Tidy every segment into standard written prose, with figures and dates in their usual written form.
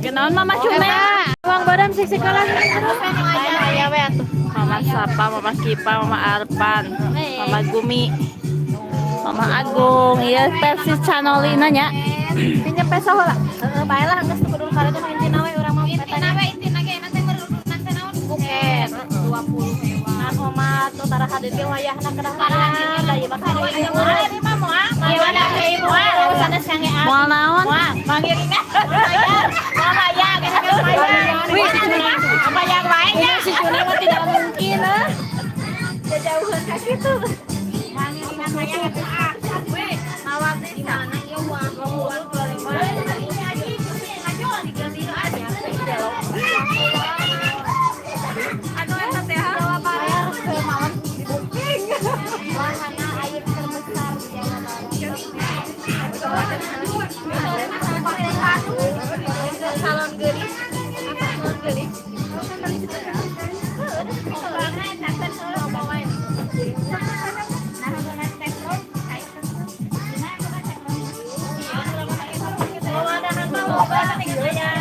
Kenaon Mama Cume? Uang badan sik sekolah. Aya we atuh. Mama Sapa, Mama Kipa, Mama Arpan, Mama Gumi, Mama Agung, ya versi Chanolina nya. Pinjam peso heula. Heeh, bae lah geus kudu kare teh mah intina we urang mah. Intina we, intina ge nanti merudunan teh naon buket 20 hewan. Nah, koma tuh tara hadir ge wayahna kedah mana da ieu mah kari Ieu mah moal, ieu mah deui moal, sanes kangge Moal naon? Moal, mangirina. Moal bayar, moal bayar. Wih, si Cuna. Bayar wae nya. Si Cuna mah tidak mungkin ah. Jauhan ka kitu. Mangirina bayar ah. Wih, mawa teh di mana ieu uang uang 25. Anu eta teh Jawa Barat ke malam di booking. Wahana air terbesar di Jawa Barat. Salon Geulis. Apa Salon Geulis? Pemandangan mah loba gitu ya.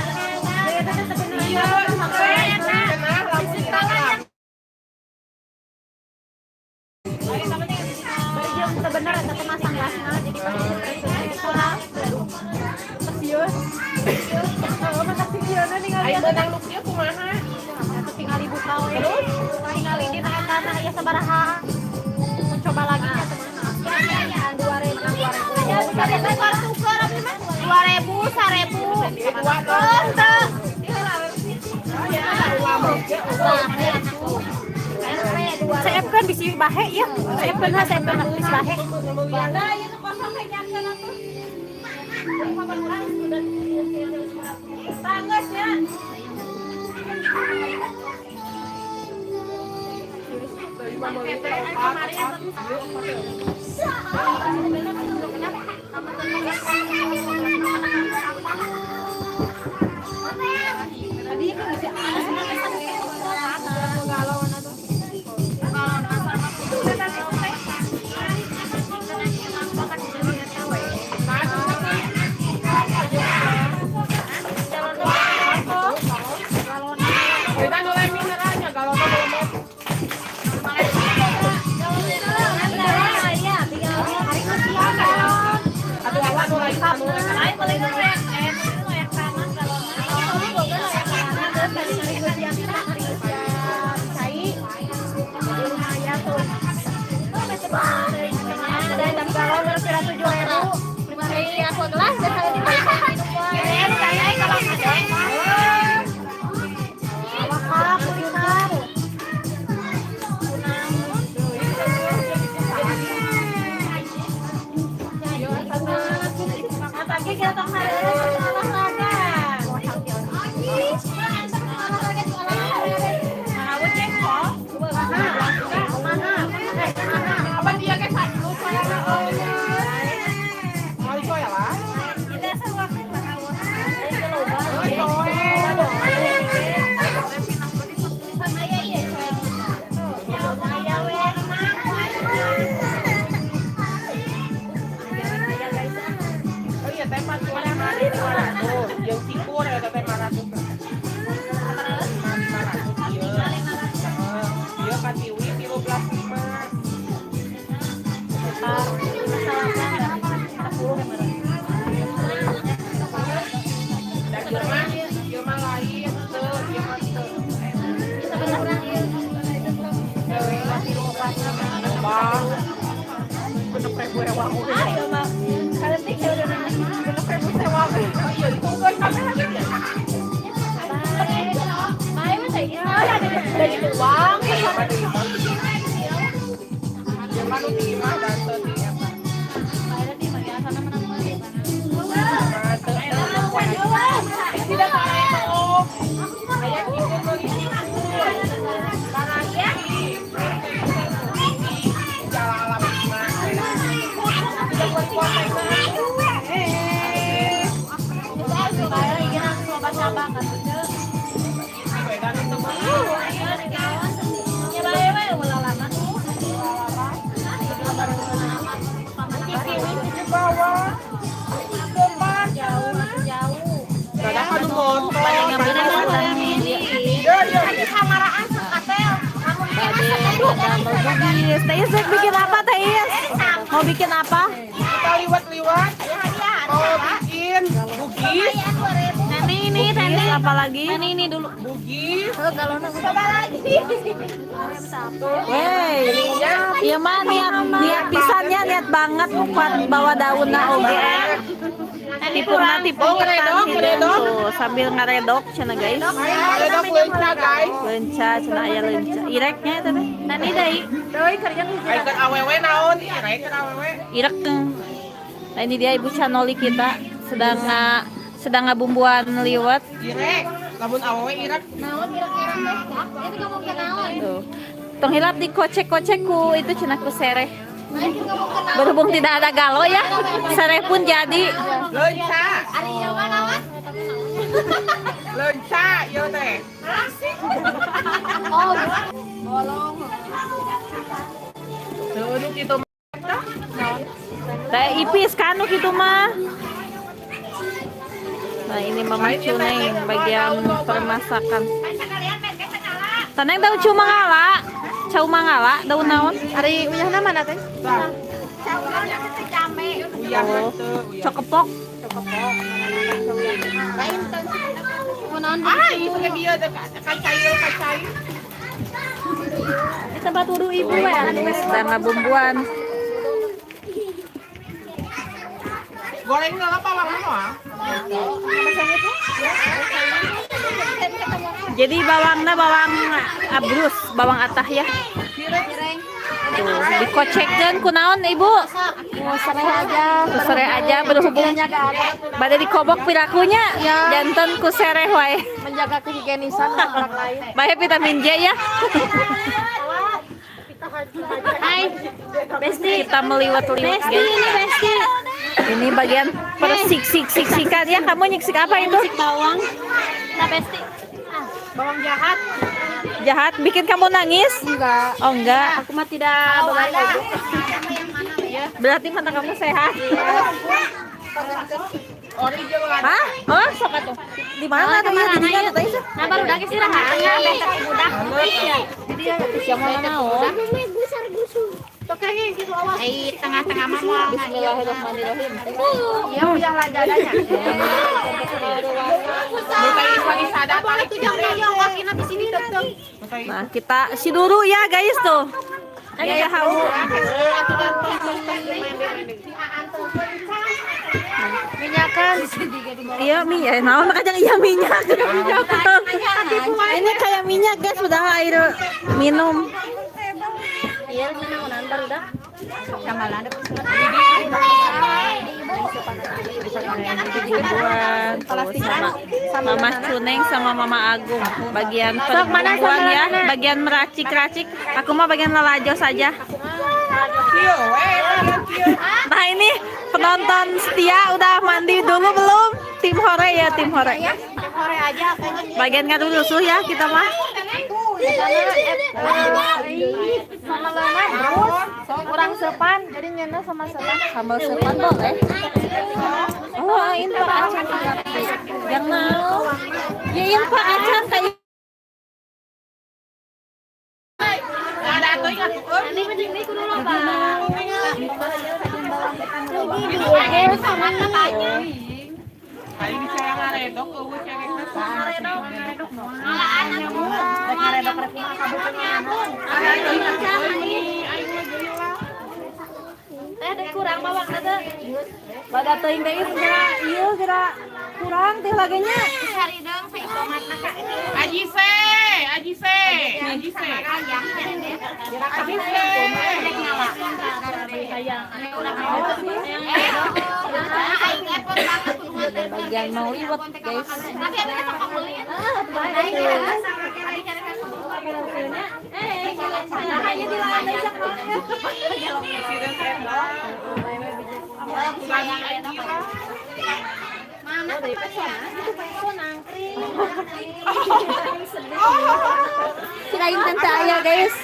Sebenarnya eta teh masang lasna jadi pasti Serius. Heeh, mah videona ningali Ayo benang nu kieu kumaha? Atuh tingali buka we. Tingali dina eta nah ieu sabaraha. Mencoba lagi nya teman. 2000 2000. Ya, 2000, 1000. CF kan bisi bahe ya. CF kan CF kan bisi bahe. Kita nu lain mineralnya kalau mah belum. Atuh awak nu lain anu. Apa dia ke satu saya Mau iso ya lah. Oh iya teh 400. Yang sikur ya teh 500. 500 ieu. Heeh. Ieu kan tiwi 13.5. Dan ieu mah lain teu, ieu mah teu. Bang. 6.000 ewang. Oh iya ditungguin sampai lagi ya. Uang Ieu mah nu ti imah dan teu ti eta. Mah teu teu. Tidak tahu. Aya cikur meuli cikur. Paragi. Jalan alam mah. Tidak buat kuat pada ngambil. Kamaraan sekatel. Bade damel bugis. Teh Is bikin apa Teh Is? Mau bikin apa? Kita liwat-liwat. Mau bikin bugis, Nanti ini, Bugis apalagi? nanti ini dulu. Bugis. Coba lagi. Wey, iya mah niat niat pisannya, niat banget buat bawa daun oge. Tipungna tipung ketan hideung tuh sambil ngaredok cenah, guys. Ngaredok leunca, guys. Leunca cenah, aya leunca. Ireknya eta teh. Nanti deui. Ayeuna awewe naon? Irek awewe. Irek. Nah, ini dia Ibu Canoli kita sedang sedang ngabumbuan liwet. Irek. Lamun awewe irek. Naon kira-kira teh? Itu ngomong ke naon? Tuh. Tong hilap dikocek-kocek ku itu cenah, ku sereh. Nah, itu ngomong ke naon? Berhubung tidak ada galo ya, sereh pun jadi. Leunca. Ari Jawa naon? Leunca ieu teh. Oh, bolong. Tuh nu kitu. Teh ipis kan nu kitu mah. Nah, ini Mama Cuneng bagian permasakan. Taneng daun cuma ngala, cau mangala, daun naon? Ari uyahna mana teh? Tah, uyah Oh, teu, uyah. Cokepok. Kunaon? Ah, ieu teh bieu teh kacai kacai. Di tempat wudhu ibu Tuh, ya. ini sedang ngabumbuan. Goreng heula bawangna mah. Jadi bawangnya bawang abrus, bawang atah ya. Tuh, dikocekkeun ku naon, Ibu? Sereh aja. Ku sereh aja, berhubung bade dikobok pirakunya. Janten ku sereh wae. Menjaga kehigienisan orang lain. Bae vitamin J ya. Hai. Besti. Kita meliwat-liwat, Besti guys. ini Besti. Ini bagian persik-sik-sik-sikan ya. Kamu nyiksik apa itu? Sik bawang. Nah, Besti. Bawang jahat. Jahat, bikin kamu nangis? Enggak. Oh, enggak. Aku mah tidak berbalik lagi. Berarti mata kamu sehat. Ori jeung Hah? Oh, sok atuh. Di mana tuh ya? Di mana tuh? Nah, baru udah istirahat. Budak. Siapa naon? Eh, tengah-tengah mah moal. Bismillahirrahmanirrahim. Iya, uyah lajadanya. Nu teh lagi sadar. Nah, kita si dulu ya, guys, tuh. Ini hawu. Minyakan. Iya, minyak. Naon kajang iya minyak. Ini kayak minyak, guys, sudah air minum. Iya, naonan barudak. Buat tuh, sama Mama Cuneng sama Mama Agung bagian perempuan ya, bagian meracik-racik. Aku mah bagian lalajo saja. Kieu we, bagian kieu. Nah, ini penonton setia udah mandi dulu belum? Tim hore ya, tim hore. Hore aja kayaknya. Bagian ngarusuh ya kita mah. Sama lana terus kurang sepan jadi nyena sama sepan. Sambal sepan boleh. Oh, ini Pak Acan. Yang mau. Ya, ini Pak Acan kayak Ada atuh ingat tuh. Nanti penting nih kudu loba. Kali di saya ngaredok eueuh cerekna. Ngaredok. Ngaredok rek Ada atuh ingat aing mah geuli lah. Teh ada kurang bawang teh. Bada teuing teh ieu geura ieu geura kurang teh laganya. Cari dong tomat Aji se, Aji se, Aji se. Aji se. Bagian mau liwet, guys. Tapi ada sok beli. Hanya di lantai. Lagi Aji lah. Mana itu peso nangkring. Kirain tante ayah, guys.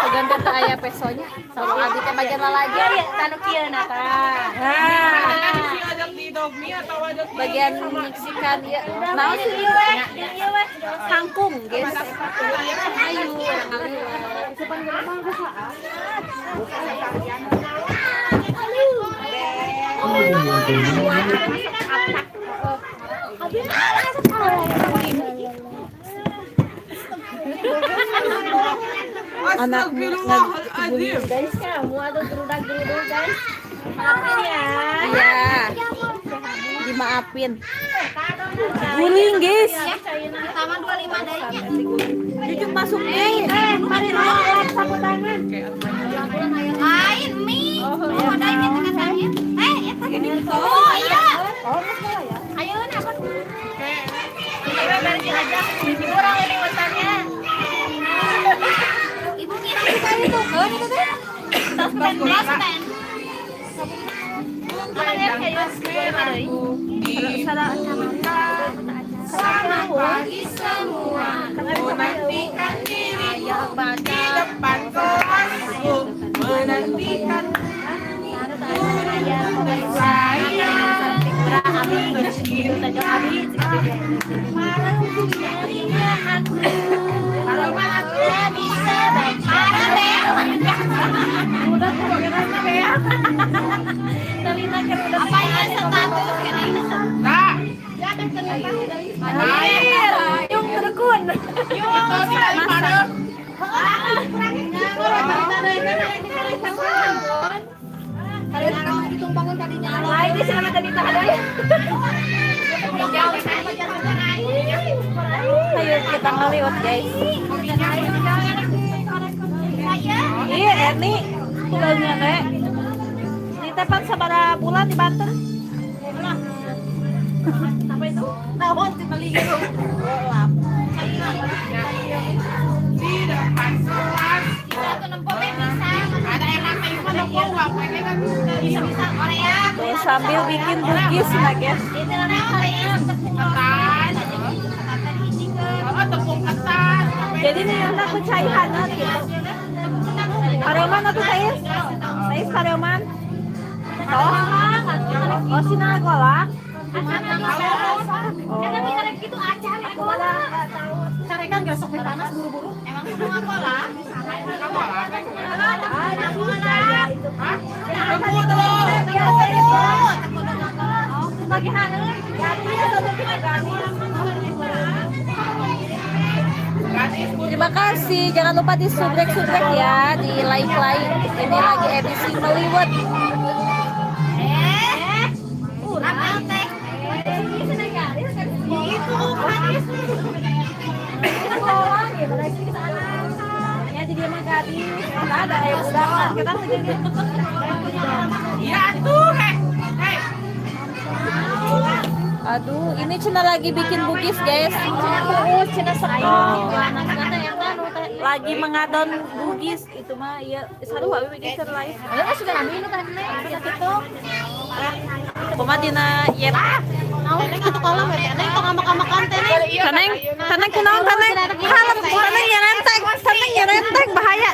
Pegang tante ayah pesonya. Sama abi teh bagian lalajo. Ya, tanu kieu na tah. Nah, Kan si ajak di Bagian menyaksikan ya. Naon sih ieu weh? Ieu weh kangkung, guys. Ayo, ngaliwat. Anak Astagfirullahaladzim. Guys, Kamu atau gerudak-geruduk, guys. Iya. Dimaafin. Guling, guys. Pertama 25 darinya. Cucuk masuk nih. Mari lap sapu tangan. Lain mie. Oh, ada ini katanya. Eh, eta gini. Oh, iya. Ayo, nah, apa? Ibu orang ini wetannya. Ibu ngira itu kan itu teh. Tas pen, tas pen. Selamat pagi semua. Menantikan diriku di depan kelasku. Menantikan guru saya. Apa ini status kena Nah, Yung rekun. itu sih dari mana? Lain ini selamat tadi tahan. Ayo kita ngeliwat, guys. Iya, Erni. Tulangnya, Nek. Di tepan sabara bulan di Banten. Apa itu? Naon dibeli gitu. Di depan kelas. Satu nempo teh bisa. Ada emang teh mah nempo nggak pengen kan Bisa-bisa Korea. Tuh, sambil bikin bugis nah, guys. Itu namanya Korea tepung ketan. ketan hiji ke. Oh, tepung ketan. Jadi nih anak aku cai hangat gitu. Pareuman atau sais? Sais pareuman. Oh, oh sinagola. Oh. Karena kita gitu acar Carekan gak sok panas buru-buru. Emang kudu ngakola? Hah? Tepung telur. Bagi hangat. Gratis, Bu. Terima kasih. Jangan lupa di subrek-subrek ya, di like-like. Ini lagi edisi meliwet. Eh, apa teh? Itu hadis. Ya jadi emang gadis. Nggak ada ya budak kita sendiri. Iya tuh, hei. Hei. Aduh, ini Cina lagi bikin bugis, guys. Cina cina Oh. sekali. Lagi mengadon bugis itu mah ya saru wae bikin ser live. Ayo sudah ngambil nu teh gitu. Kumaha dina yep. Naon neng atuh kolam ya neng tong ambek-ambekan teh neng. Taneng, taneng kunaon taneng? Halem, taneng ya renteng, taneng ya renteng bahaya.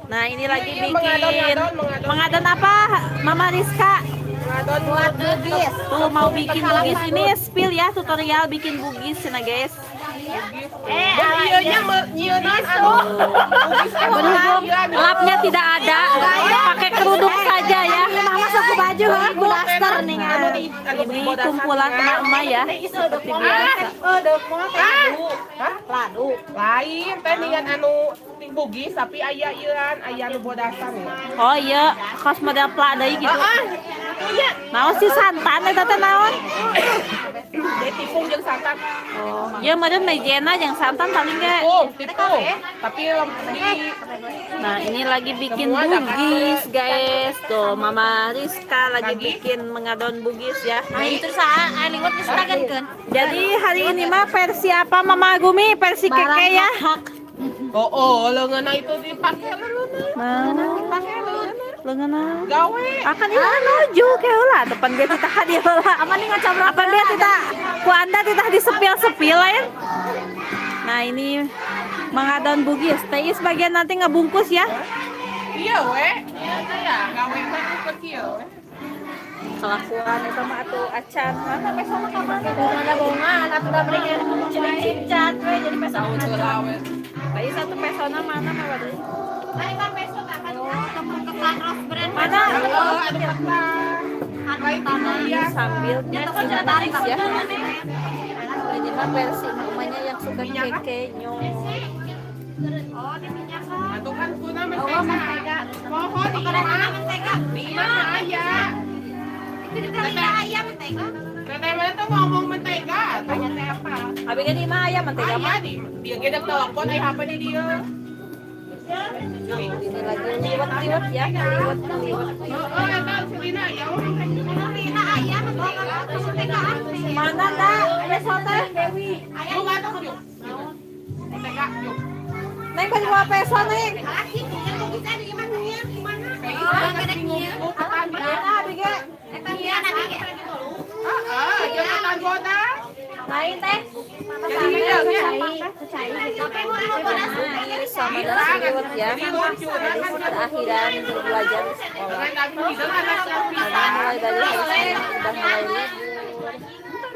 Nah, ini lagi bikin mengadon apa? Mama Rizka. Mengadon Buat bugis. Tuh mau bikin bugis ini spill ya tutorial bikin bugis nah guys. Eh, iya nya nyieun anu. Bugis anu Berhubung lapnya tidak ada, pakai kerudung saja ya. Mama sok baju aku daster nih Anu di anu Ini kumpulan emak-emak ya, seperti biasa. Oh, dok Ladu. Hah? Ladu. Lain teh ningan anu ti Bugis tapi aya ieuan, aya nu bodasan ya. Oh iya, kos model pla deui gitu. Heeh. Iya. Naon sih santan eta teh naon? Teh tipung jeung santan. Oh, ya meureun mejena jeung santan paling ge. Tipung, tipung. Tapi di Nah, ini lagi bikin bugis, guys. Tuh, Mama Rizka lagi bikin mengadon bugis ya. Nah, itu saha liwat geus tagenkeun. Jadi hari ini mah versi apa Mama Gumi? Versi keke ya. Oh, oh, leungeunna itu dipake leungeunna. Nah, Dipake leungeunna. leungeunna. Gawe. Akan ini menuju ke heula depan dia titah di heula. Aman nih ngacabrok. Apa dia tidak ku anda tidak disepil-sepil lain? Nah, ini mengadon bugis. Teis bagian nanti ngebungkus ya. Iya we. Iya ya, gawe mah kecil we. Kelakuan itu mah atuh acan. Mana peso mah ka mana? Ada bohongan atuh da beli cicat we jadi peso. Bayi satu pesona mana mah waduh. Ayo kan peso kan ketan rose brand. Mana? Anu Sambil nyaris ya. Ini mah versi mamanya yang suka kekenyo. Oh, di minyakan. Atuh kan kuna mentega. Pohon di imah. Mentega. Di imah aya. Itu di kali ayam mentega. Teteh mana tuh ngomong mentega? Tanya teh apa? Abi ge di imah aya mentega mah. Aya di dia ge dek telepon ai HP di dieu. Ini lagi liwet-liwet ya, liwet-liwet. Heeh, eta Selina ya. Lina ayam mentega. Mentega. Mana dah? Peso teh Dewi. Yuk atuh yuk. Mentega yuk. Neng beli dua peso neng. Laki yang bisa di imah nya gimana? Oh, ketan. Mana abi ge? Eta nya abi ge. Heeh, jeung ketan bodas. Lain teh. Jadi hidangnya. Ini sama dan liwet ya. Jadi perakhiran belajar di sekolah. Dengan tapi hidang ada Karena mulai dari hari Senin udah mulai libur.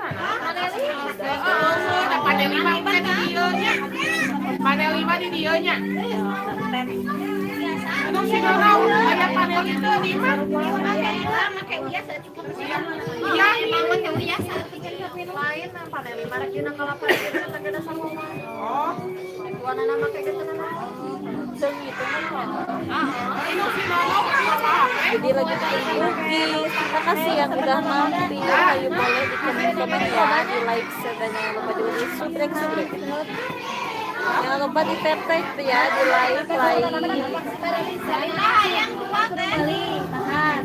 Heeh, da panel lima teh di dieu nya. Panel lima di dieu nya. Aduh si Nonau, aya panel itu di imah. Make uyah cukup sih. Iya, Make uyah Lain mah panel lima rek dina kalapa dina teh sama mah. Oh, Warnana make kitu na. ini si Nonau apa HP? Jadi lagi bikin lukis. Terima kasih yang udah mampir. Ayo boleh di komen-komen ya, di like, share, dan jangan lupa juga di subrek subrek. Jangan lupa di tap tap ya, di like like. Lina ayam dua teh. Tahan.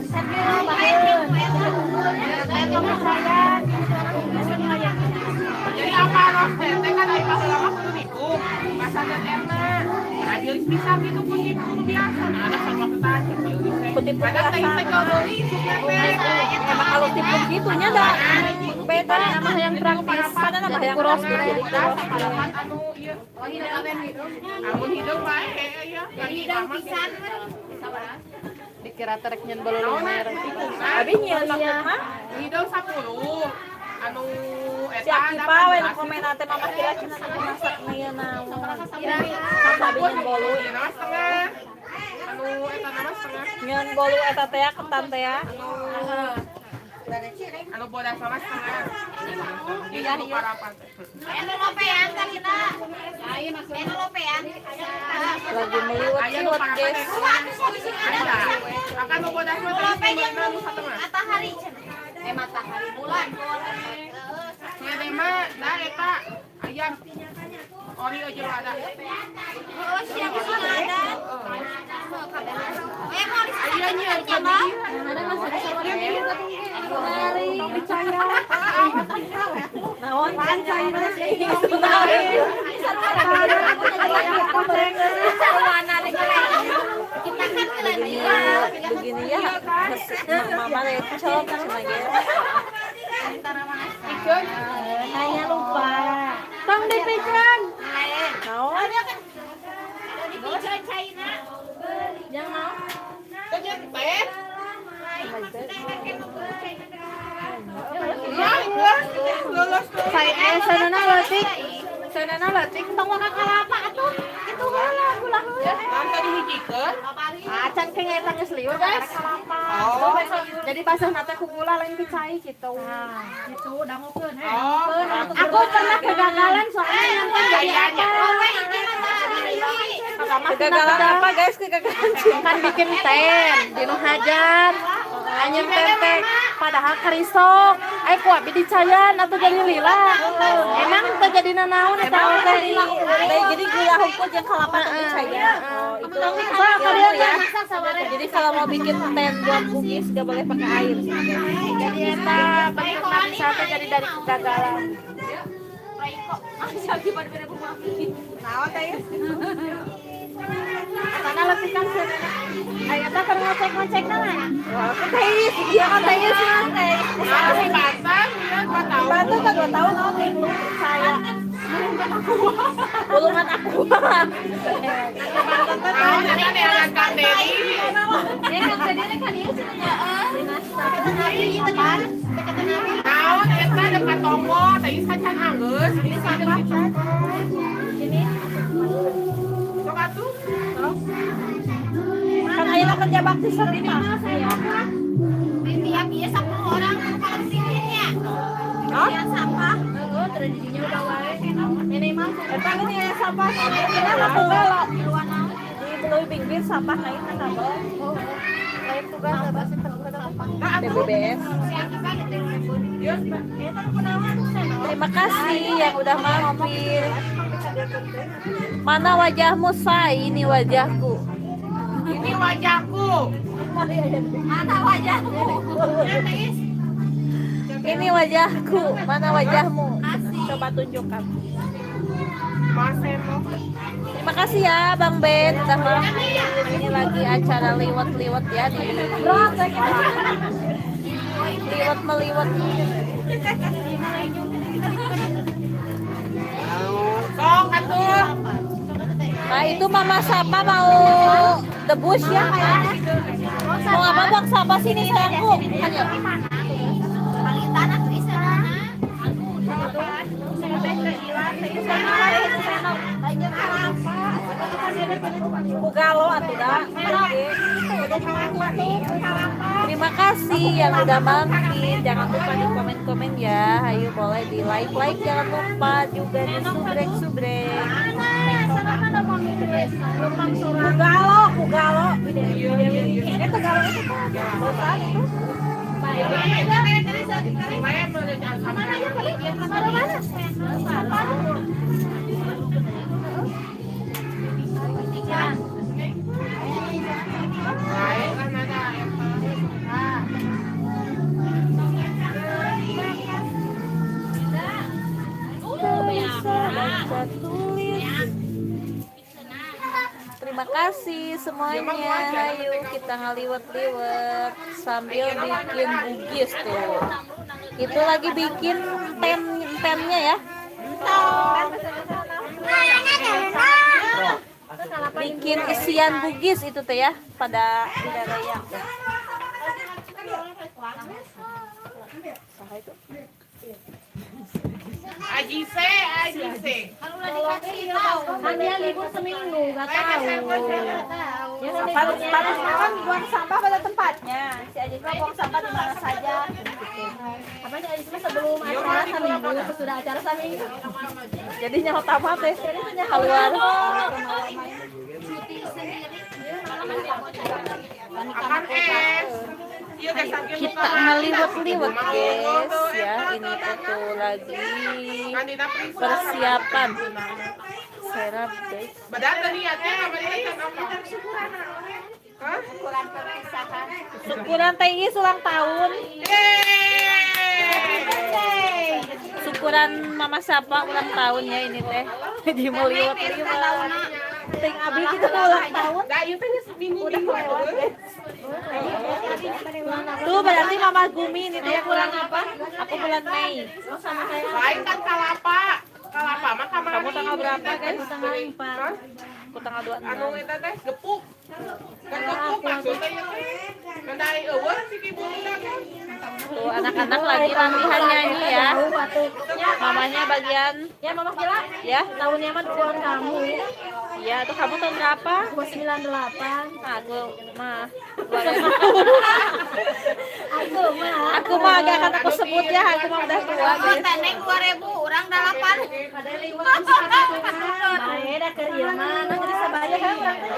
Jadi apa roster teh kan ai baheula mah kudu nikung. Masa enak. Nah, dielis bisa gitu ku nu biasa. Nah, ada sama ketan dielis teh. Kutip Kadang teh biasa. teh kalau deui isukna teh. Emang kalau tipung gitunya dah beda Nama yang praktis. Mana nama Jadi yang kuros praktis jadi jadi kuros. Parapat anu ieu. Amun hideung bae ya. Hidang pisan. Dikira terek nyen balulumer. Abi nyieun maksudna Hideung 10. Anu si eta Akipa we nu komen teh mama kira cenah nu masak ieu naon. Abi nyeun bolu. Ieu nama setengah. Anu eta nama setengah. Nyeun bolu eta teh ketan teh ya. Anu bodas sama setengah. Iya, iya. Parapat. Anu lopean Kalina. Anu lopean. Lagi meliwet-liwet guys. Ada. Akan nu bodas mah Lope teh jeung nu satengah. matahari cenah. Eh matahari bulan. Selede mah da eta ayam. Ori aja ada. Oh, siap sih ada. Eh, mau Aya nya Naon Kita kan begini begini ya mama recok cenah ge. Nanya lupa. Tong dipiceun. Naon? Dipiceun caina. Jangan mau. Teh teh. Lulus Saya sanana leutik. Sanana leutik tong waka kalapa atuh. Kitu heula gula heula. Naon tadi hijikeun? Acan ke eta geus liur guys. Oh. Jadi basah teh ku gula lain ku cai gitu. Oh. Aku pernah kegagalan soalnya nonton jadi apa? Pertama Kegagalan apa guys? Kegagalan kan bikin ten di nu hajat anyem tempe padahal kerisok ai ku abi dicayan atau jadi lila emang teu jadi nanaon eta teh Teh, jadi gula hukum jeung kalapa teh dicaya. Oh, itu So, kalian ya. Jadi kalau mau bikin ten buat bugis gak boleh pakai air. Jadi eta bentukna bisa teh jadi dari kegagalan. Karena lebih kan ayo teh keur ngocek-ngocek na mah. Wah, teh iya kan teh mah teh. Nah, si Banten, ya, 2 tahun. Bantu kan 2 tahun oh teh saya. Pulungan aku. Naon eta neangan Kang Dedi? Naon eta dekat tombol, teh sacan anggeus, ini sacan Ini Sok atuh. kan ayeuna kerja bakti serempak. Tiap iya 10 orang kalau sini ya. Yang sampah. Eta gini ya sampah. Ini mah tunggal. Di belui pinggir sampah lain kan kabel. Lain tugas apa sih TBBS. Terima kasih yang udah mampir. Mana wajahmu, Say? Ini wajahku. Ini wajahku. Mana wajahmu? Ini wajahku. Mana wajahmu? Coba tunjukkan. Terima kasih ya Bang Ben udah mampir. Ini lagi acara liwat-liwat ya di liwat meliwat. Sok atuh. Nah itu Mama Sapa mau debus ya kayaknya. Mau apa buang sampah sini sayangku? Ayo. Kugalo atuh da. Terima kasih yang udah mampir. Jangan lupa di komen-komen ya. Ayo boleh di like-like, jangan lupa juga di subrek-subrek. Kugalo, kugalo. Itu galo itu bosan itu. Bisa baca tulis. Terima kasih semuanya. Ayo kita ngaliwet-liwet sambil bikin bugis tuh. Itu lagi bikin tennya ya. Bikin isian bugis itu tuh ya pada raya. Ajise, Ajise. Kan dia libur seminggu, nggak tahu. Harus malam buang sampah pada tempatnya. Si Ajis mah buang sampah di mana saja. Apa sih Ajis mah sebelum acara seminggu, sesudah acara seminggu. Jadi nyaho tamat teh keluar. Akan es. Kita ngeliwet-liwet guys ya. Ini tuh lagi persiapan serap guys. Syukuran TI ulang tahun. Syukuran Mama Sapa ulang tahun ya ini teh. Jadi meliwet-liwet. Ting abi kita ulang tahun. Udah lewat guys. Tuh berarti Mama Gumi ini tuh yang ulang apa? Aku bulan Mei. Sama saya. Lain kan kalapa. Kalapa mah kamari. Kamu tanggal berapa guys? Tanggal 4. Aku tanggal 26. Anu eta teh gepuk. Kan gepuk maksudnya ieu teh. Kan dari eueuh si kibulna kan. Tuh anak-anak lagi latihan nyanyi ya. Mamanya bagian Ya Mama Kila, ya. tahunnya mah duluan kamu. Iya, tuh kamu tahun berapa? Aku 98. Aku mah Aku mah. Aku mah agak akan aku sebut ya, aku mah udah tua guys. Teneng 2000, orang 8. Ada liwat Bae da keur ieu mah, nu jadi sabaya kan urang teh.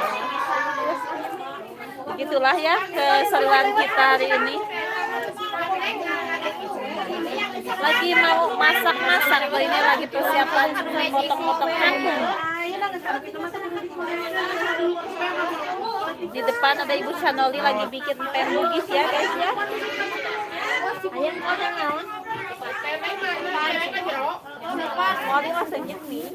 Begitulah ya keseruan kita hari ini. Lagi mau masak-masak, ini lagi persiapan potong-potong kangkung. Di depan ada Ibu Chanoli lagi bikin pen bugis ya guys ya. Ayam orang naon? Moli mah senyum nih.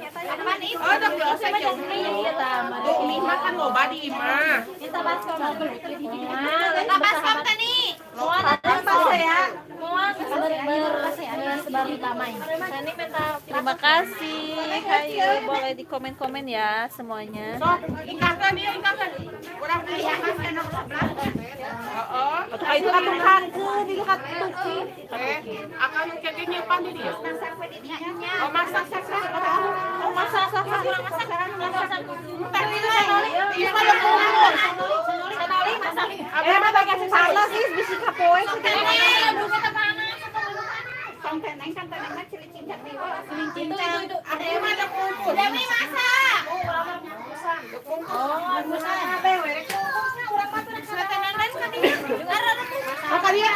Oh, dah biasa jeung Iya tah, mie mah kan loba di imah. Kita baskom. Kita baskom teh nih. Moal ada pas ya. Moal bersebar damai. Sani minta Terima kasih. Hayu, boleh di komen-komen ya semuanya. Sok, ingkahkeun ieu, ingkahkeun. Urang ingkahkeun. Heeh. Atuh itu katukangkeun, itu katuki. Eh, akan keke nyeupan di dieu. Oh, masak sak sak. Oh, masak, masak, masak, masak. Ieu mah kumpul. Eh, mah bagian salah sih bisi kapoe. Aku mah ada kumpul. Maka dia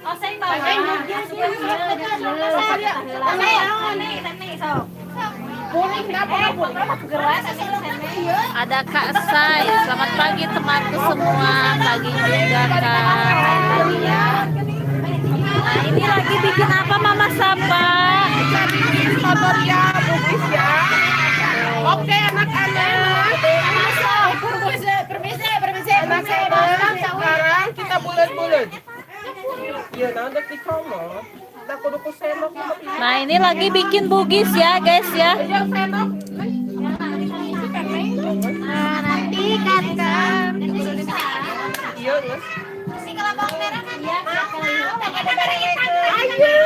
Oh, saya bawa. Ada Kak Sai. Selamat pagi temanku semua. Pagi juga Kak. Hai lagi ya. Nah, ini lagi bikin apa Mama Sapa? Bisa bikin soto ya, bugis ya. Oke, anak-anak. Permisi, permisi, Anak-anak, sekarang kita bulet-bulet. Iya, nah udah dicomot. Nah, kudu ku sendok. Nah, ini lagi bikin bugis ya, guys ya. Yang sendok. Nah, nanti kan Iya, geus.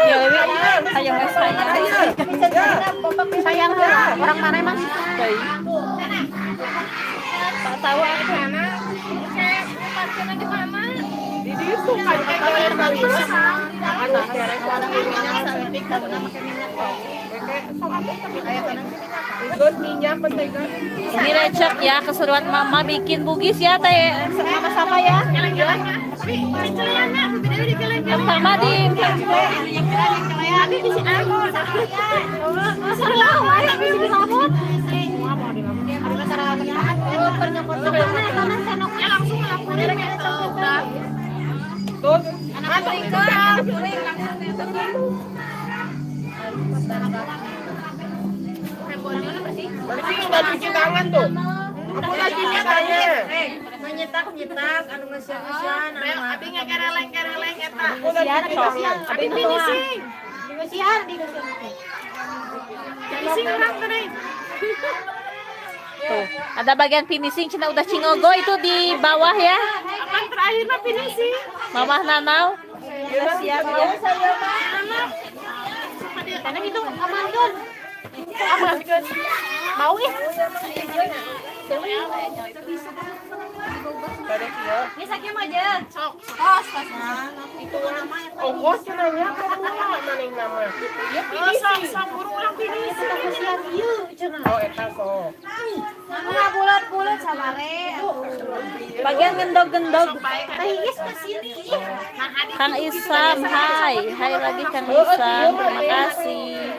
Ya, ayo guys, sayang. Sayang orang mana emang? Baik. Tak tahu aku. Di ditu kan kayak kali. Anu geus minyak mentega. Ini recek ya keseruan Mama bikin bugis ya, Teh. Mama Sapa ya. Pertama di Tuh, masuk Bersih udah cuci tangan tuh. Aku udah cuci tangan. Nyetak nyetak anu ngeusian-ngeusian anu Abi ngakereleng-kereleng eta. Aku udah cuci tangan. Abi finishing. Finishing urang teh. Tuh, ada bagian finishing Cina udah cingogo itu di bawah ya. Apan terakhir mah finishing. Mamah Nanau. Udah siap ya. Mau ih. Pada kieu. Ongkos cenah nya kumaha maneh nama. Ya finishing. Sok buru urang finishing. Oh eta sok. Bulat-bulat sabare. Bagian gendog-gendog. Kang Isam, hai. Hai lagi Kang Isam. Terima kasih.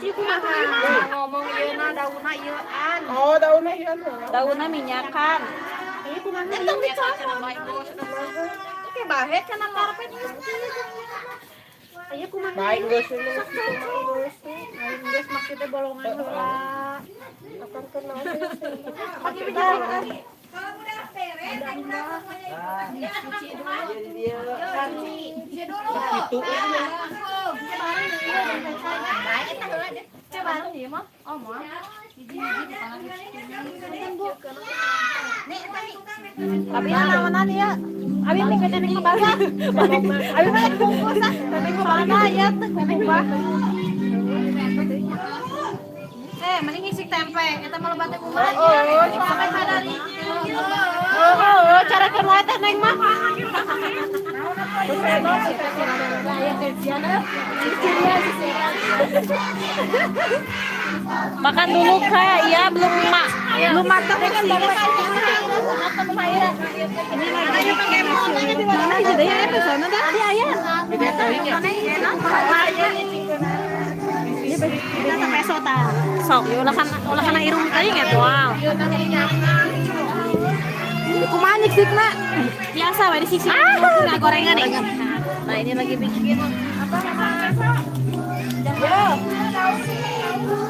Ngomong ieu na daunna ieu an. Oh, daunna ieu. Daunnya minyakan. Oke, bahet kana karpet geus kieu. Baik geus ini. Geus maksudnya bolongan heula. Akan kenal. Itu Abi naonan ya. Abi mah teh kebasa. Abi mah bungkus ah. Soalna ya teh kumpul. Eh, mending ngisik tempe. Eta mah loba teh kumaha. Sampai sadari. Oh, cara keur teh neng mah. Makan dulu Kak, ya belum mak. Belum matang kan Sok, ulah kana irung teuing eta wow. Kumaha nyiksikna? Biasa we disiksik. Nah, gorengan nih. Nah, ini lagi bikin apa namanya?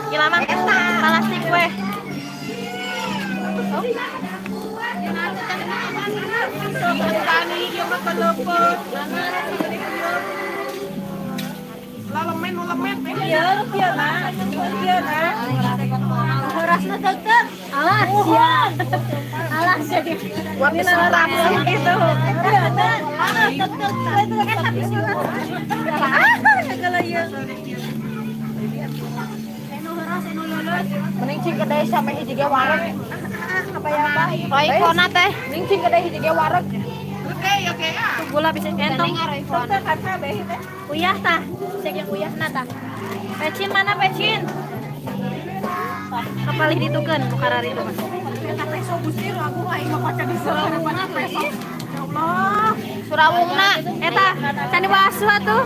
Gila mah plastik weh. Tani ieu mah keleupet. Lalemen nu lemet eh. Iya, iya na. Iya na. Horasna teuteuk. Alah, sia. Alah, sia. Buat diserap Gitu. Iya na. Ah, teuteuk. Eta bisa. Ah, segala ieu. Enu horas, enu lulus. Mending cing kedai sampai hiji ge wareg. Roycona teh. Mending cing kedai hiji ge wareg. Oke, oke ah. Gula bisa entong. Roycona. Uyah tah, cek yang uyahna tah. Pecin mana pecin? Kapalih ditukeun nu kararitu mah. Surawungna. Eta, can dibasuh atuh.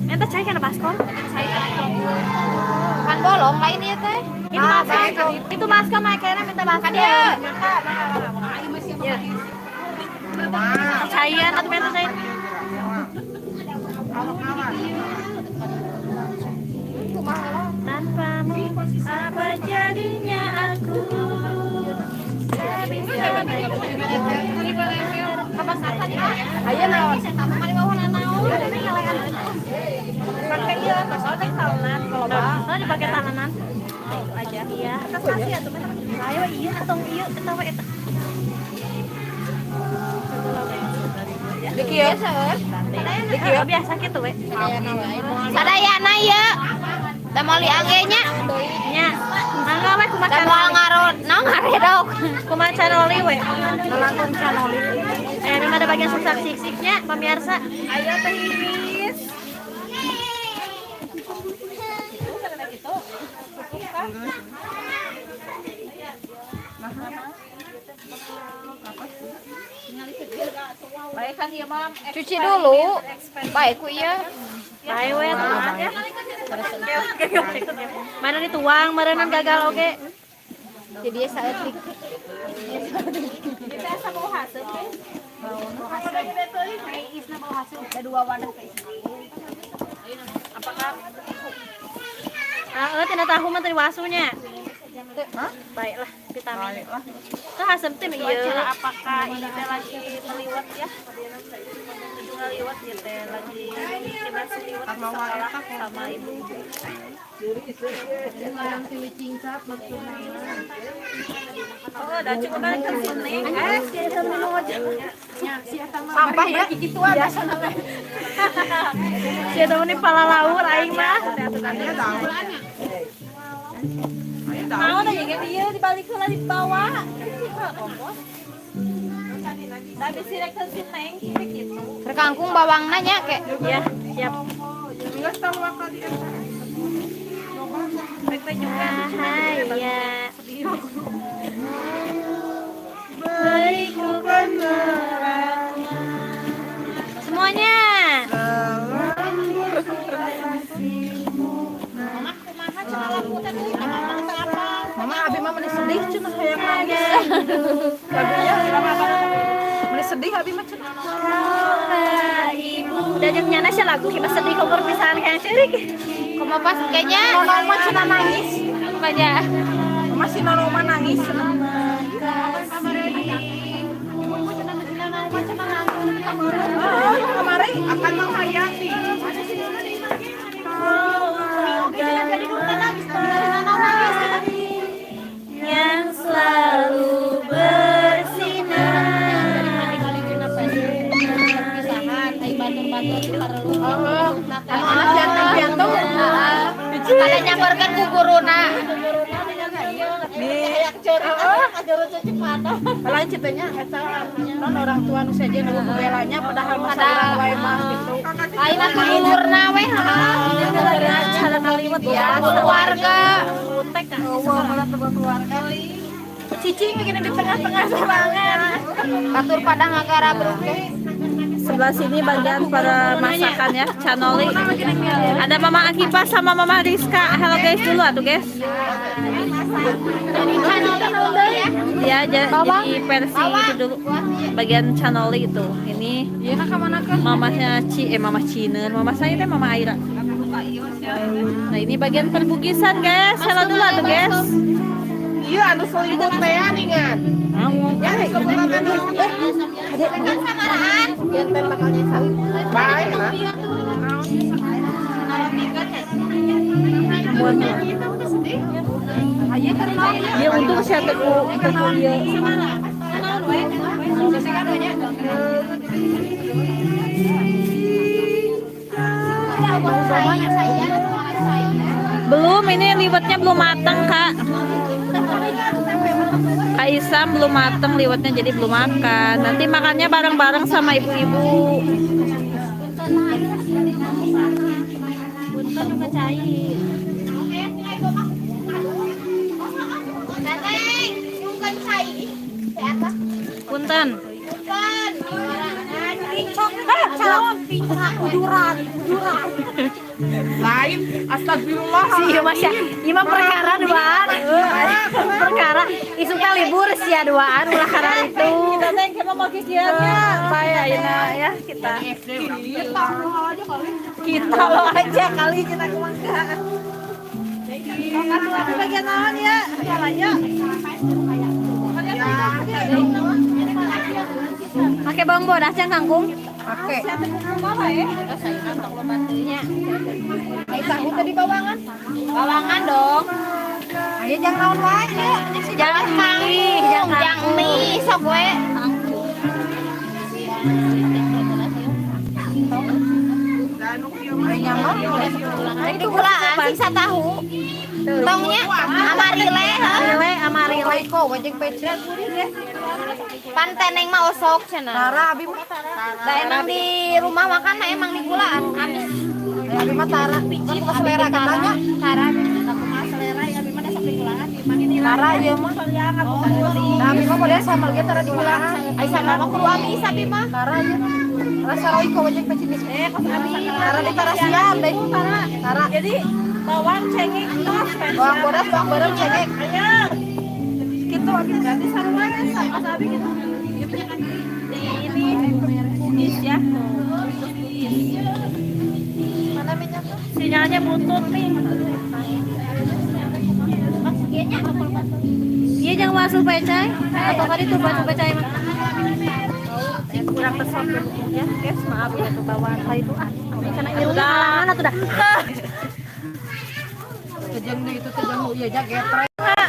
Eta cai kana baskom. Kan bolong lain ieu teh. Itu masker, itu masker mah kayaknya minta masker. Kan ieu. Ya. Caian atuh minta cai. Tanpamu apa jadinya aku? Tak bisa. Aya naon? Pakai ieu, soalnya talenan kalau soalnya dipakai talenan. Itu aja. Iya. Ayo iya atau iya atau eta. Di kieu. Di kieu biasa gitu we. Sadayana ieu. Da moal diangge nya. Nya. Mangga we kumaha Da moal ngarod, naon ngaredok. Kumaha canoli we. Nonton canoli. Eh, memang ada bagian susah sik-siknya pemirsa. Ayo teh Iris. Baik kan ieu mah Cuci dulu. Baik ku ieu. Bae we atuh ya. Mana dituang meureunan gagal oge. Jadi saeutik. Ah, tina tahu mah teu wasunya. Baiklah, vitamin. Teu hasem teh ieu. Apakah ini teh lagi meliwat ya? Ngaliwat ya teh lagi kita seliwat di sekolah sama ibu. Oh, dah cukup balik ke sini. Eh, Sampah ya gitu biasa si eta mah pala laur aing mah. Mau nanya ge ieu dibalik heula dibawa. Tapi si rek si Neng gitu. Kangkung bawangna nya ke. Ya, siap. Geus tahu waktu di eta. Baik juga. Hai, ya. Beriku semuanya. Mama abi mah meni sedih cenah hayang nangis. Lagunya meni sedih abi mah cenah. Ibu dan nyana sih lagu kita sedih kok perpisahan kayak cerik. Kumaha pas kayaknya Nono mah cenah nangis. Banyak. Mama si Nono mah nangis cenah. Oh, kemarin Akan menghayati. Yang selalu bersinar. Anu anak jantung-jantung. Kada nyamperkeun ku guruna. Lain citanya eta non orang tua nu sejen nu belanya padahal masa urang wae mah gitu. Lain atuh dulurna we Cara kalimat ya. keluarga. Keluarga. Cicing begini di tengah-tengah sorangan. Batur pada ngagara beruk teh. Sebelah sini bagian para masakan ya, canoli. Ada Mama Akipa sama Mama Rizka. Halo guys dulu atuh guys. Ya, jadi versi itu dulu. Bagian canoli itu. Ini mamanya Mama Cina, mama saya teh Mama Aira. Nah, ini bagian perbugisan guys. Halo dulu atuh guys. Iya anu selimut teh ningan. Ya selimut teh nu. Kan samaraan. Bae lah. Ya untung saya teku teku dia. Belum, ini liwetnya belum matang, Kak. Kak Isam belum matang liwetnya, jadi belum makan. Nanti makannya bareng-bareng sama ibu-ibu. Punten juga cair. Neneng, bukan cai. Siapa? Punten. Bukan. Ujuran, ujuran. Lain astagfirullah. Si ieu mah sia, ieu mah perkara duaan. Perkara isukna libur sia duaan ulah karena itu. Kita teh kita mau kikiannya. Bae ayeuna ya kita. Kita lo aja kali kita kemangka. Kasih bagian naon ya? Ya. Pakai bawang bodas yang kangkung. Pakai. Tahu tadi bawangan. Bawangan dong. Ayo jangan naon wae. Jangan mie, jangan Jangan mie sok we. Itu gulaan sisa tahu. Tongnya amarile, heuh. Rile amarile. Pan teneng mah osok cenah. Tara abi mah. Da emang di rumah makan mah emang di gulaan. Amis. Abi mah tara. Picit selera katanya. Tara. Selera ya abi mah dasar di gulaan. Tara ieu mah. Nah, abi mah model sambal ge tara di gulaan. Ai sama mah kudu amis abi mah. Tara ieu. Rasa roiko wajeng pecin kos abi. Tara di tara siap deh. Tara. Tara. Jadi bawang cengek tos. Bawang bodas, bawang bareng cengek. Ayo. Gitu abi berarti sarua sama Mas abi gitu. Di ini bugis ya. Mana minyaknya? Sinyalnya butut nih. Iya jangan masuk pecai. Atau tadi tuh masuk pecai mah. Kurang pesot ya, guys, maaf ya tuh bawaan tadi itu ah. Karena ini halangan atuh dah.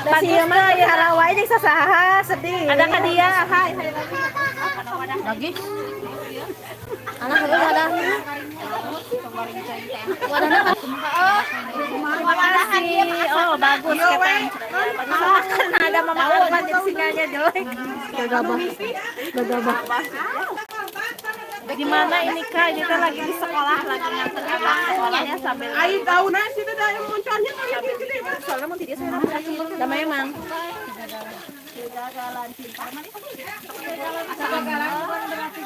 Bagus mah ya. Karawai jeung sasaha sedih. Ada Kak Dia, hai hai lagi. Lagi. Anak heula ada. Wadahna Terima kasih. Oh, bagus kata. Karena ada Mama Arman jadi sinyalnya jelek. gagabah. Gagabah. Gimana ini Kak? Kita lagi di sekolah, lagi nganter anak sekolahnya sambil Ai tahu nasi teh da yang munculnya kali gede. soalnya mau tidak saya Da memang.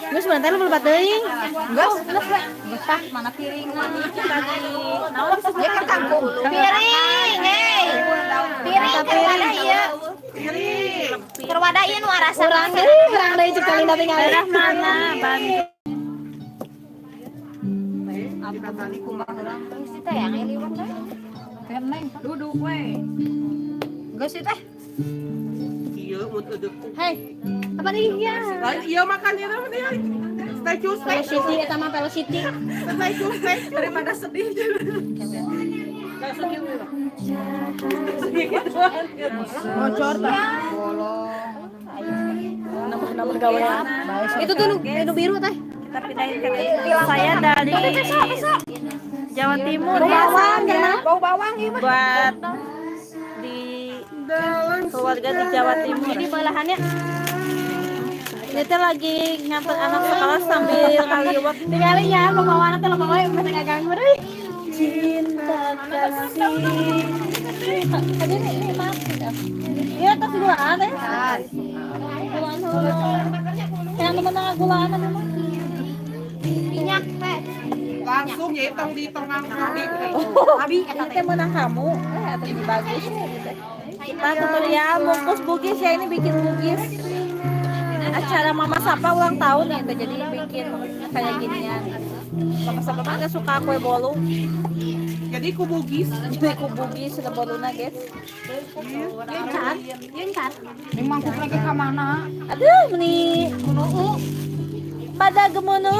Geus bentar lu belebat teuing. Geus, geus we. Geus tah mana piring. Ya kan kangkung. Piring, eh. Piring keur wadah ieu. Keur wadah ieu nu arasa. Urang deui, urang deui cek kali tinggal. Daerah mana? Bandung. Geus teh yang liwat teh. Duduk we. Geus sih teh. Ieu mun eudeuh. Hei, apa nih ya? Lain ieu makan ieu mah dia. Statue statue. Velocity eta mah Velocity. Statue statue. Daripada sedih. Bocor tah. Nomor gawean. Itu tuh nu biru teh. Kita pindahin ke saya dari Jawa Timur ya. Bawang ya. Bau bawang ieu mah. Buat di keluarga di Jawa Timur. Ini belahannya. Ini teh lagi nganter anak sekolah sambil ngaliwet. Tinggalin ya, pembawa teh loba wae mesti ngaganggu deui. Cinta kasih. Tadi ini maaf. Iya, tas gulaan teh. Gulaan heula. Yang temen gulaan atuh mah. Minyak teh. Langsung ya tong di tengah kali. Abi Ini teh menang kamu. Atau ini bagus gitu. Kita tutorial bungkus bugis ya, ini bikin bugis. Acara Mama Sapa ulang tahun ya, jadi bikin kayak ginian. Mama sama mah nggak suka kue bolu. Jadi ku bugis. Jadi ku bugis sudah boluna, guys. Kan? Ini mangkuk lagi ke mana? Aduh, meni pada gemunu.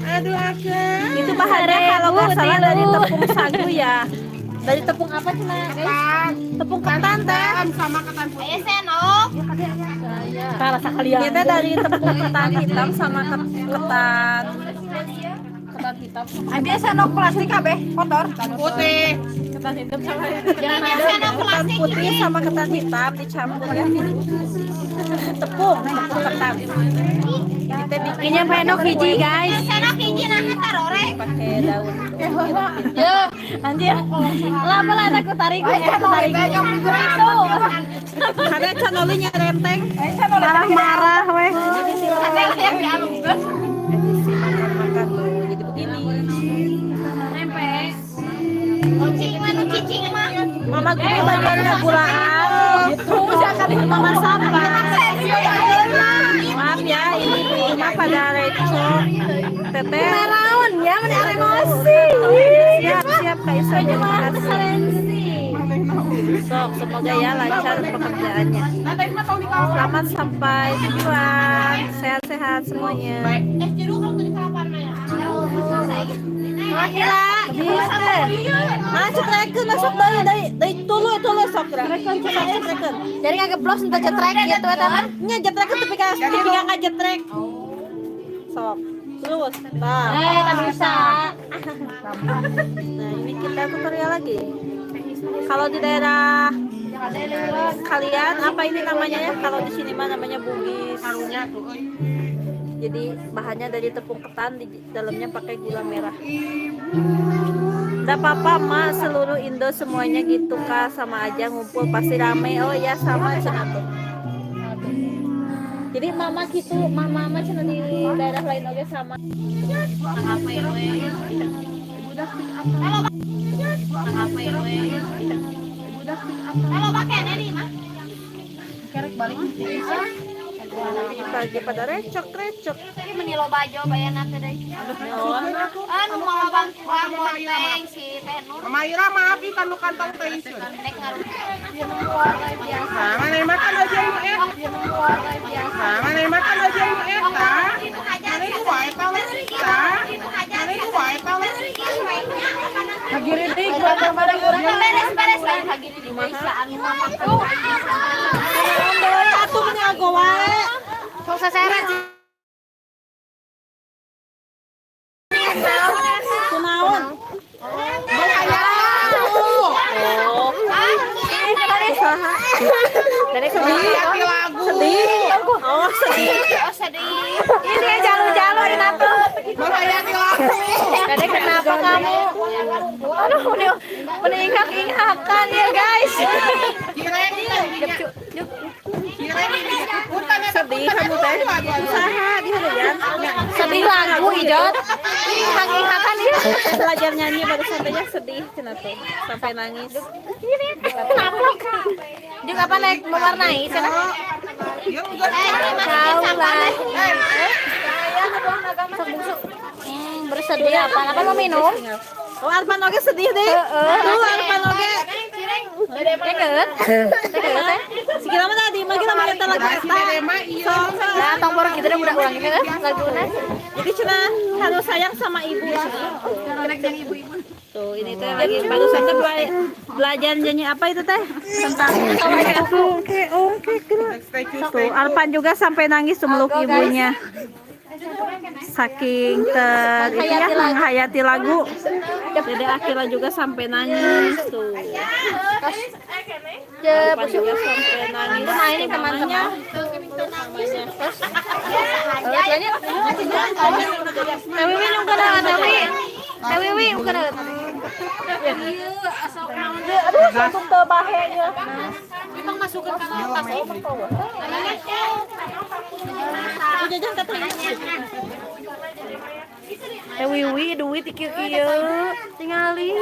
Aduh, akang. Itu bahannya kalau nggak salah dari tepung sagu ya. Dari tepung apa cina, guys? Tepung ketan teh. Sama ketan putih. Ayo senok. Kalah sekalian. Ini teh dari tepung ketan hitam sama ketan ketan hitam. Abi senok plastik kabeh kotor. Putih. Ketan hitam sama ketan putih sama ketan hitam dicampur ya. Tepung ketan. Kita bikin Ini penok hiji, guys. Senok hiji nah tarorek. Pakai daun. Yo, anjir. Lama lah aku tarik, aku tarik. Itu. Karena canolinya renteng. Marah-marah weh. Makan tuh jadi begini. Kucing mah nu cicing mah. Mama gue bagiannya gulaan. Gitu. Mama sapa. Maaf ya, ini di rumah pada recok. Teteh. Meraun ya, mana emosi. Siap, siap Kak Isa, terima kasih. Sok, semoga ya lancar pekerjaannya. Selamat sampai tujuan. Sehat-sehat semuanya. Bisa. Mana cetrekeun masuk dari tuluy tuluy sok sok cetrekeun. Jadi ngageblos entah cetrek gitu eta mah. Nya cetrekeun tapi ka tapi ka ngajetrek. Sok. Terus, tah. Tak bisa. Nah, ini kita tutorial lagi. Kalau di daerah kalian apa ini namanya ya? Kalau di sini mah namanya bugis. Jadi bahannya dari tepung ketan, di dalamnya pakai gula merah. Nggak apa-apa, Ma, seluruh Indo semuanya gitu Kak, sama aja ngumpul pasti rame. Oh ya sama cenah tuh. Jadi mama gitu, mama mama cenah di daerah lain oke sama. Kalau pakai ini mah. Pagi pada recok-recok. Ini meni loba aja bayarna teh deui. Anu mau bang bang si Teh Nur. Mama Ira maaf ikan lu kantong teh isun. Nek ngaruh. Nah, mana makan aja ini eh. Nah, mana makan aja ini eh ta. Mana itu wae ta ta. Mana itu wae ta. Hagiri deui gua pada urang. Beres-beres lain hagiri di desa angin mama. Deui atuh meni ago wae. Sok saseret. Kunaon? Oh. Hati lagu. Sedih. Oh, sedih. Oh sedih. Ini jalu-jalu ini tuh. Menghayati lagu. Dede kenapa kamu? Aduh, udah ingak-ingakan ya guys. Sedih kamu teh. Usaha di harian. Sedih lagu ijot. Ingak-ingakan ya. Belajar nyanyi baru sampainya sedih cenah tuh. Sampai nangis. Naplok. Juga apa naik mewarnai cenah? Tahu lah. Bersedih apa? Apa mau minum? Oh, Arpan oge sedih deh. Tuh Arpan oge. Teh teh. Segala mah tadi, mah kita mah kita lagu eta. Nah, tong borok gitu deh udah ulang gitu laguna. Jadi cenah harus sayang sama ibu. Tuh, ini teh lagi barusan teh belajar nyanyi apa itu teh? Tentang oke Tuh, Arpan juga sampai nangis tuh meluk ibunya. Saking ter itu ya menghayati lagu. Dede Akila juga sampai nangis tuh. Arpan juga sampai nangis. Nah, ini teman-teman. Tawiwi nung kana tawi. Tawiwi kana. Aduh, langsung teu bahe nya. Memang masukkan ke tas. Jajan katanya. Wiwi duit ieu kieu tingali.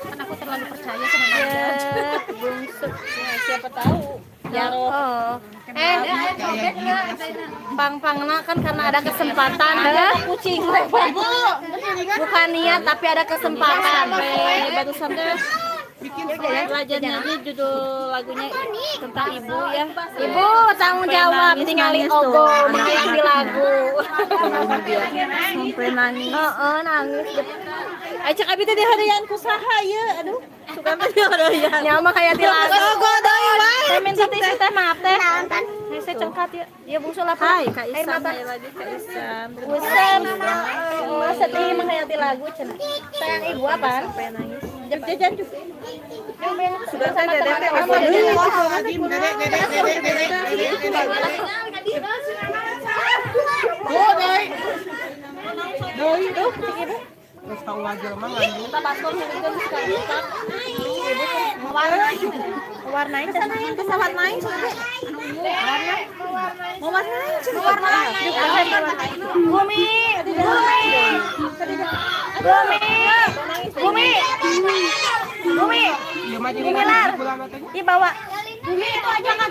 Kan aku terlalu percaya sama dia. Bungsu. Ya, siapa tahu. Jarot. Oh. Eh, pang-pangna kan karena ada kesempatan, heh. Kucing lewat. Bukan niat tapi ada kesempatan. Sampai barusan teh belajar nyanyi judul lagunya tentang ibu ya. Ibu tanggung jawab Nangis, tinggalin nangis tuh. ogo mengikuti lagu. Sampai nangis. Heeh, nangis. Ay, cek abi teh diharian ku saha ieu? Aduh, suka teh diharian. Nyawa mah kayak di lagu. Ogo deui wae. Teh minta tisu teh, maaf teh. Ini saya cengkat ya. Ya bungsu lapar. Hai, Kak Air Isam, mata. hai lagi Kak Isam. Usem. Oh, sedih menghayati lagu cenah. Sayang ibu apaan? Sampai nangis. Jajan juga. Sudah sama Dede teh teman-teman. ogo deui. Dede, dede, dede, dede, dede, dede. Bu, deui. Deui. Tuh, cik ibu. Geus tau wajar mah ngandung. Kita baskom juga sekali. Warnain cenah. Pesawat main sudah. Mau warnain cenah. Warnain. Bumi, Bumi, Bumi, Bumi, Bumi, Ieu mah jadi Bumi lar. bulan teh. Dibawa. Bumi itu aja kan.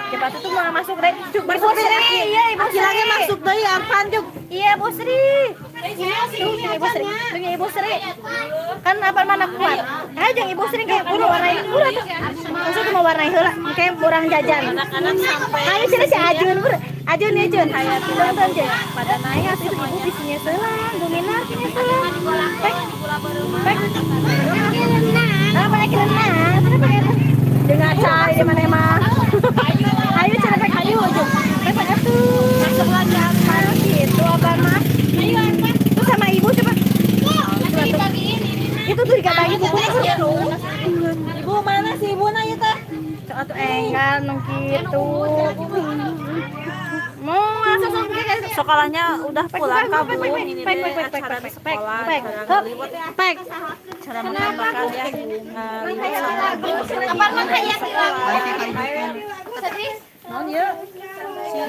Cepat itu mau masuk deh. Ibu Sri, iya Ibu Sri. Lagi masuk deui Arfan juk. Iya Bu Sri. Tuh, Ibu Sri. Tuh, Ibu Sri. Kan apa mana kuat. Ayo jangan Ibu Sri kayak buru warnai. Buru tuh. Maksud tuh mau warnai heula, kayak orang jajan. Anak-anak sampai Ayo sini si Ajun, buru. Ajun ya Jun. Tonton Jun. pada Ayo nangis itu ibu bisinya selang, Bu Minar sini selang. Pek. Pek. Nah, banyak renang. Kenapa ya? Dengar cai di mana emang? Ayo cara pek ayo aja. Pek pek atuh. Masuk lagi Arfan. Harus gitu abang mah. Ayo Arfan. Itu sama ibu coba. Dibagiin ini. Itu tuh dikatain bukunya. Ibu mana sih ibu na ieu teh? Atuh enggal nu kitu. Mau langsung langsung Sekolahnya udah pulang pek, kah pek, Bu? pek, Ini pek, teh pek, pek, acara di pek, sekolah, pek, acara hup, ngeliwat ya. pek. Cara makan ya. Ngeliwat sama ibu. Apa menghayati lagu? Sedih. Naon ieu?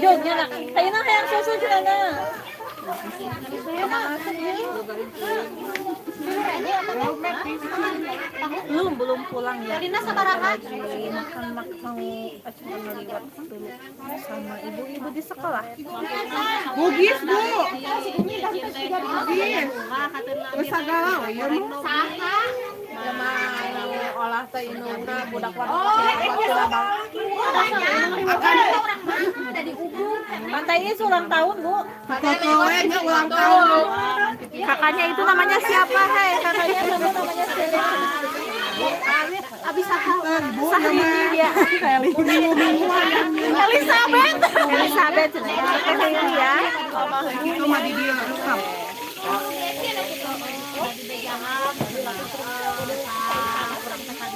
Jog nya nak. Ayeuna hayang susu cenah. Belum belum pulang ya. Lagi makan mau acara ngeliwat dulu sama ibu-ibu di sekolah. Bugis, Bu. Bugis. Geus sagala we ieu mah. Olah teh indungna budak Pantai ini ulang tahun, Bu. Kokoe nya ulang tahun. Kakaknya itu namanya siapa, hei? Kakaknya kamu namanya siapa? Abis aku Bu, nama dia. Elizabeth. Elizabeth cenah. Ini ya. Itu mah di dieu rekam.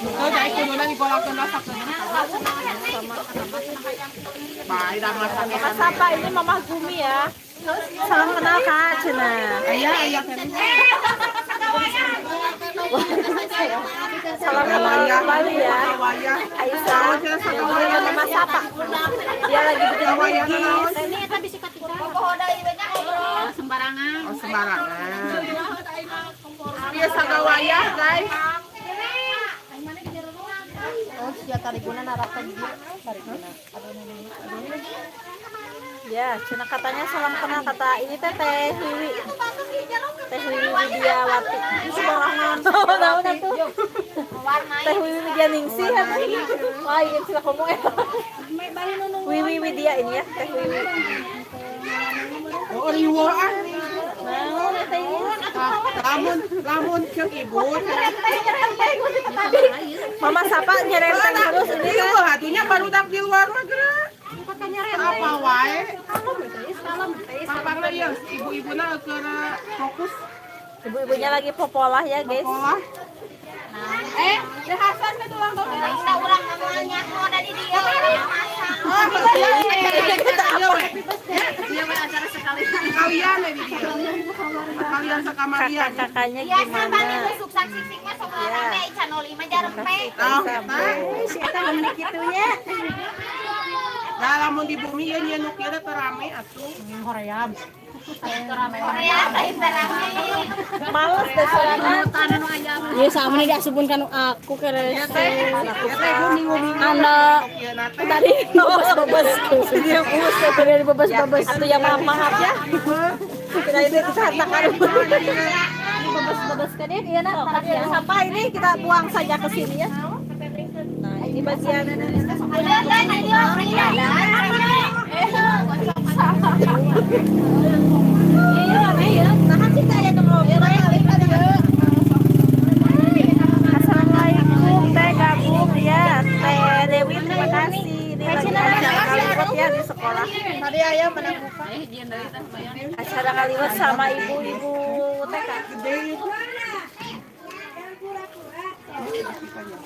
Oh, jadi kuduna digolakeun masak. Bae dah masak. Mama siapa ini Mama Gumi ya. Salam kenal Kak Cina. Aya aya Salam kenal kembali ya. Wayah. Aisyah. Ini Mama siapa? Dia lagi bikin Wayah naon? Sembarangan. Oh, sembarangan. Dia sagawayah, guys. Oh, sia tariguna narapkan dia. Tariguna. Ya, Cina katanya salam kenal kata ini teh Teh Wiwi. Teh Wiwi Widiawati. Sembarangan. Oh, naon atuh? Teh Wiwi Widya Ningsih atuh. Wah, ini sila komo eta. Wiwi Widya ini ya, Teh Wiwi. Oh, riweuh ah. Naon eta ini? Lamun lamun ceuk ibu. Mama sapa nyerenteng terus ini teh. Riweuh atunya barudak di luar mah geura. Apa wae? Papangna ieu ibu-ibuna keur fokus Ibu-ibunya lagi popolah ya, guys. sekolah. Kita ulang namanya mau dari dia. Oh, iya, sekalian ya di dieu. Sekalian sakamarian. Kakak-kakaknya Biasa gimana? bang itu sukses sik mah sok rame ican oli mah jarempe. Tah, eta. Si eta mah meuni kitu nya. Nah, lamun di bumi ieu nyeun nu kieu teh rame atuh. Hoream. Korea lain terangnya. Males deh soalnya. Iya sama nih diasupun kan aku kere. Anak tadi bebas-bebas. Dia bus. Tadi bebas-bebas. Atau yang maaf maaf ya. Kita ini kesantakan. Bebas-bebas kan iya nak. Sampah ini kita buang saja ke sini ya. Nah, ini bagian Udah dan ini orangnya. Iya, rame ya. Nah, kan kita ya ngobrol. Assalamualaikum, Teh gabung ya. Teh Dewi, terima kasih. Ini lagi acara kaliwat ya di sekolah. Tadi ayam menang buka. Acara kaliwat sama ibu-ibu TK.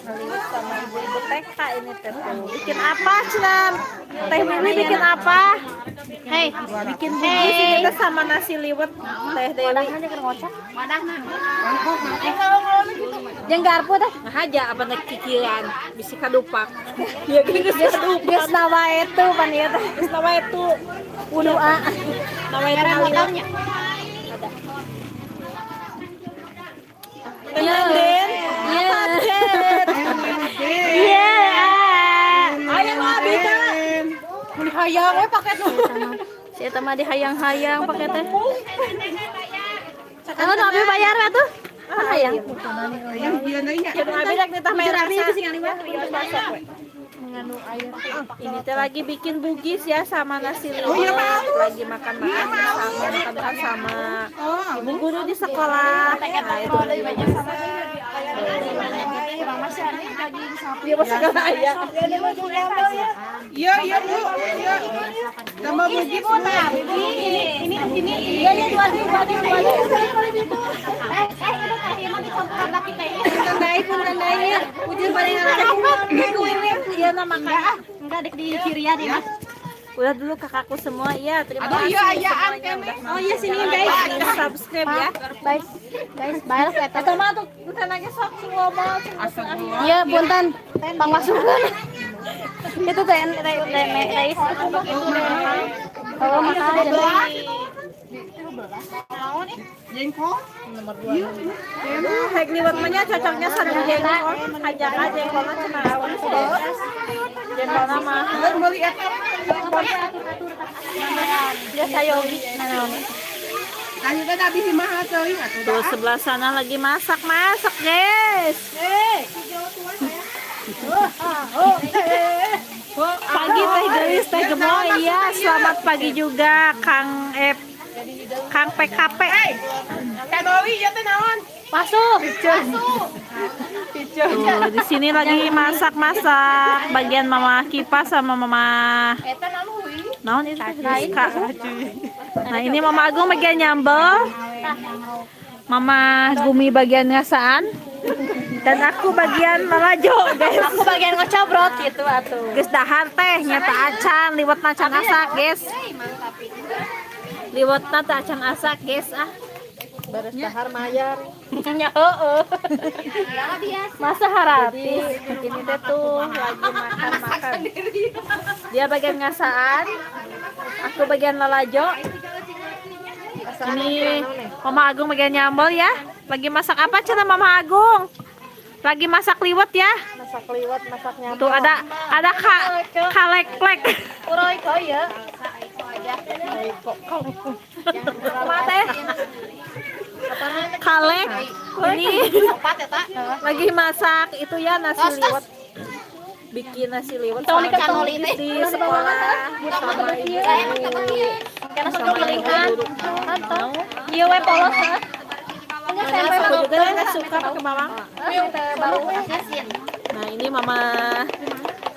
Kaliwat sama ibu-ibu TK ini teh tuh. Bikin apa, Cina? Teh Wiwi bikin apa? Hei, Bikin bugis ini teh sama nasi liwet Teh Dewi. Jeung garpu teh. Nah aja apa nek kikiran bisi kadupak. Ya gini geus kadupak. Geus nawa itu pan ieu teh. Geus nawa itu Wudu'a. Nawa itu kaliwat. Iya. Iya. Iya. Ayo mah bisa. Beli hayang we paket lu. Si eta mah dihayang-hayang pake teh. Anu nu abi bayar atuh. Ah, hayang. Hayang dia nanya. Ya abi rek nitah merasa. Ini teh lagi bikin bugis ya sama nasi liwet, lagi makan-makan sama makan sama ibu guru di sekolah. Nah, itu. Dia masih segala ya. Iya, iya Bu. Iya. Tambah bugis Bu. Ini ini iya iya dua dua dua dua. Eh, itu teh emang dicampuran lagi teh. Punten deui, punten deui. Ujur bari ngalakukan. Iya nah makan. Enggak dek di Syria deh, Mas. Udah dulu kakakku semua ya, terima Aduh, kasih iya, iya, semuanya udah Oh iya sini guys. dan subscribe ya. Guys, guys, bayar eta. Atau mah tuh bukan lagi sok sing ngomong sing ngomong. Iya, punten. Pangmasukeun. Itu teh teh teh teh Oh, makan. Jengkol. Hek liwet mah nya cocoknya sareng jengkol, hajakan jengkolna cenah awet. Jengkolna mah Bener beli eta. Dia sayogi nanaon. Tanya teh abi sih mahal teuing atuh. Tuh sebelah sana lagi masak-masak, guys. Pagi Teh Gelis, Teh Gemoy. Iya, selamat pagi juga Kang Ep Kang PKP. Kanoli ya teh naon? Masuk. Tuh, di sini lagi masak-masak bagian Mama Kipa sama Mama Naon itu teh Rizka. Nah, ini Mama Agung bagian nyambel. Mama Gumi bagian ngasaan. Dan aku bagian lalajo, guys. Aku bagian ngocobrot gitu atuh. Geus dahar teh nyata acan liwetna can asak, guys. Liwetna teh acan asak, guys ah. Beres dahar mayar. Ya heeh. Masa haratis. Ini teh tuh lagi makan-makan. Dia bagian ngasaan, aku bagian lalajo. Ini Mama Agung bagian nyambel ya. Lagi masak apa cina Mama Agung? Lagi masak liwet ya. Masak liwet, masak nyambel. Tuh ada kalek-klek. Uroy kok ya. Mate. Kalek. Ini lagi masak itu ya nasi liwet. Bikin nasi liwet sama bugis di sekolah sama ibu. Karena Sama ibu guru. Iya we polos heuh. Aku juga nggak suka pakai bawang. Nah ini Mama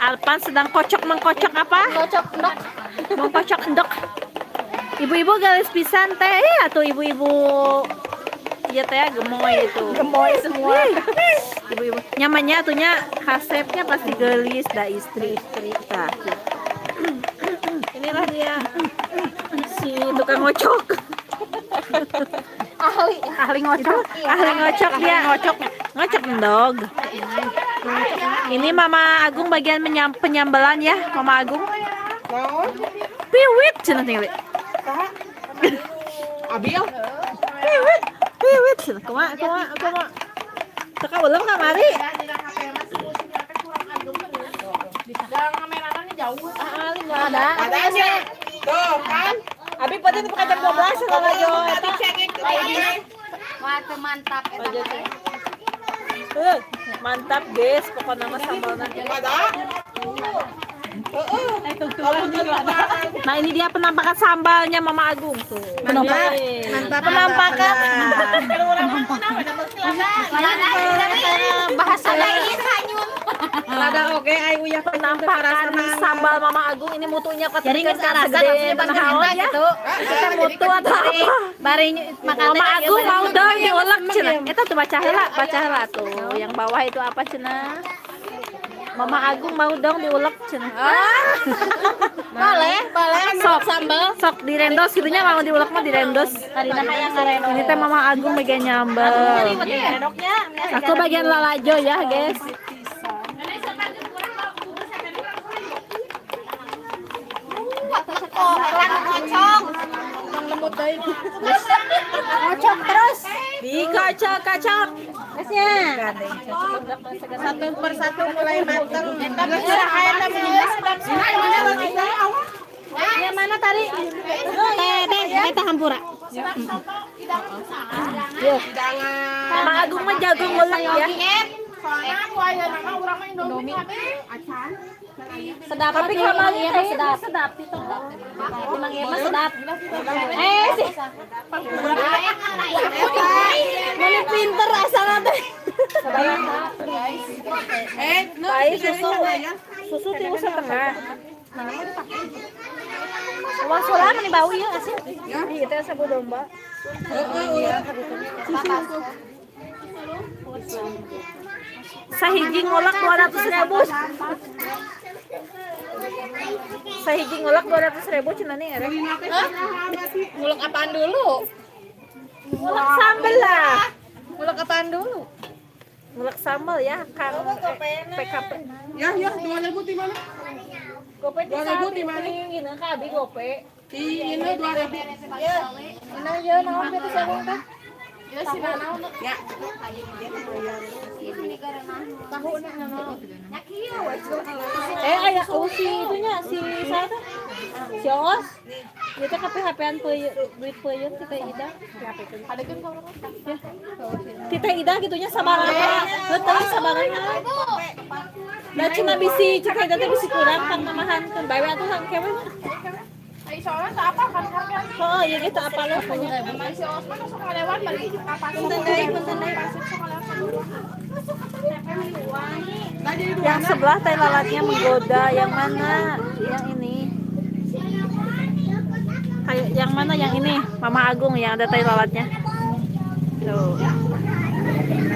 Alpan sedang kocok mengkocok apa? Kocok endok. Mengkocok endok. Ibu-ibu garis pisan teh atau ibu-ibu iya teh gemoy itu. Gemoy semua. Ibu-ibu nyamannya atunya kasepnya pasti gelis dah istri istri tah. Inilah dia si tukang ngocok. Ahli. Ahli ngocok, ahli ngocok dia. Ngocok, ngocok endog. Ini Mama Agung bagian penyambelan ya, Mama Agung. Naon? Piwit cenah tinggali. Abil. Piwit, piwit. Kumaha, kumaha, kumaha. Teka belum kamari. Ah, nggak ada. Ada aja. Tuh kan. Abi pada itu bukan jam 12 sama Jo eta. Wah, teu mantap eta. Mantap guys, pokoknya mah sambalna. Ada. Nah, ini dia penampakan sambalnya Mama Agung tuh. Mantap. Mantap. Penampakan. Bahasa lain hanyut. Ada oke ai uyah Penampakan sambal Mama Agung ini mutunya Jadi geus karasa langsung dipanggil ya. gitu. Kita mutu atau apa? Bari makan Mama Agung mau dong diulek cenah. Eta tuh baca heula tuh. Yang bawah itu apa cenah? Mama Agung mau dong diulek cenah. Boleh, boleh. Sok sambal, sok direndos gitunya mau diulek mah direndos. Karina hayang ngarendos. Ini teh Mama Agung bagian nyambel. Aku bagian lalajo ya, guys. Kok kocok. Ngocok terus. Dikocok-kocok. Esnya. Satu persatu mulai matang. Ya mana tadi? Teh, teh, eta hampura. Mama Agung mah jago ngulek ya. Sedap Tapi kamari iya teh sedap. Sedap itu. Emang iya mah sedap. Eh sih. Mana pinter asalnya teh. Tai susu. Susu tilu setengah. Uang solar meni bau ieu asin. Ih, itu sabu domba. Sahiji ngulek 200.000. Sahiji ngulek 200.000 cenah nih erek. Ngulek apaan dulu? Ngulek sambel lah. Ngulek apaan dulu? Ngulek sambel ya, Kang PKP. Ya, ya, 2.000 di mana? Gope di 2.000 di mana? Ini ka abi gope. Di ini 2.000. Nah, ieu naon teh sarung teh? Ya. Aya oh, si itunya si saya teh. Si Oos. Ieu teh KP-HP-an duit peuyeun ti Teh Ida. Ya. Ti Teh Ida gitunya sabaraha. Heuh sabaraha. Da cuma bisi cek Teh Ida teh bisi kurang kang namahankeun. Bae we atuh kang kewe mah. Oh, iya gitu apa lo punya. Yang sebelah tai lalatnya menggoda, yang mana? Yang ini. Kayak yang mana yang ini? Mama Agung yang ada tai lalatnya. Tuh.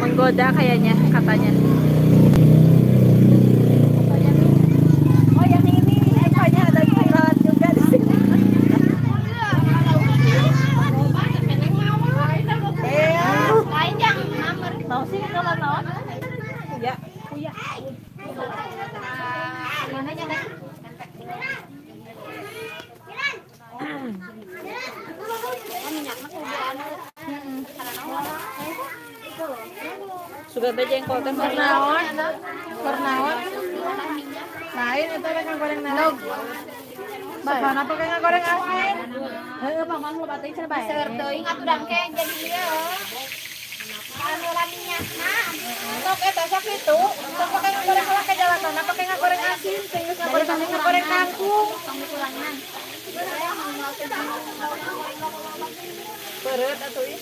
Menggoda kayaknya katanya. Oh, yang ini kayaknya ada tai lalat juga di sini. Lain yang nomor. Mau sih kalau naon? Ya, kuya. Mana yang Sudah teh jengkol teh naon? Pernaon. Lain itu ada kang goreng naon. Mana pakai kang goreng asin? Heeh, paman loba teh cenah bae. Seueur teuing atuh dangke jadi ieu. Anu lah minyakna. Sok eta sok itu, sok pakai goreng kalah ke jalan mana pakai goreng asin, sing geus ngagoreng asin goreng kangkung. Tong dikurangan. Beureut atuh ih.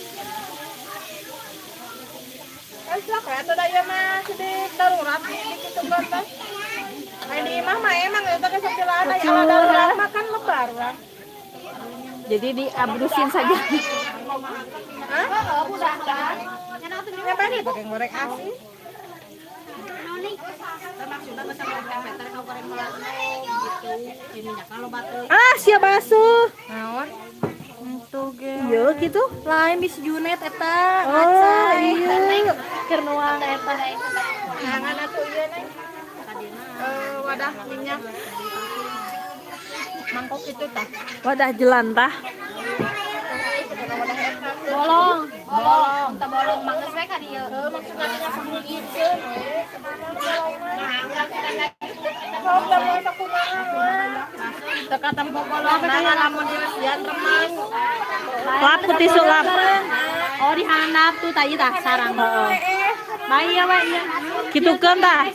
Kan sok ya atuh da ieu mah sidik darurat di kitu kan teh. Ai di imah mah emang eta ge sok jelana ala darurat mah kan lebar urang. Jadi diabrusin saja. Hah? Ngapain nih pakai goreng asin? Ah, siap basuh. Naon? Iya gitu. Lain bis Junet eta. Oh, iya. Keur nuang eta. Jangan atuh ieu neng. Wadah minyak. Mangkok itu tah. Wadah jelantah. Bolong. Bolong. Teu bolong mah geus we ka dieu. Heuh, maksudna teh ngasembunyikeun we. Sok da moal sakumaha we. Teu katempo bolong nah lamun diresian remang. Lap ku tisu lap. Oh, di handap tuh tadi tah sarang. Bae ya we ieu. Kitukeun tah.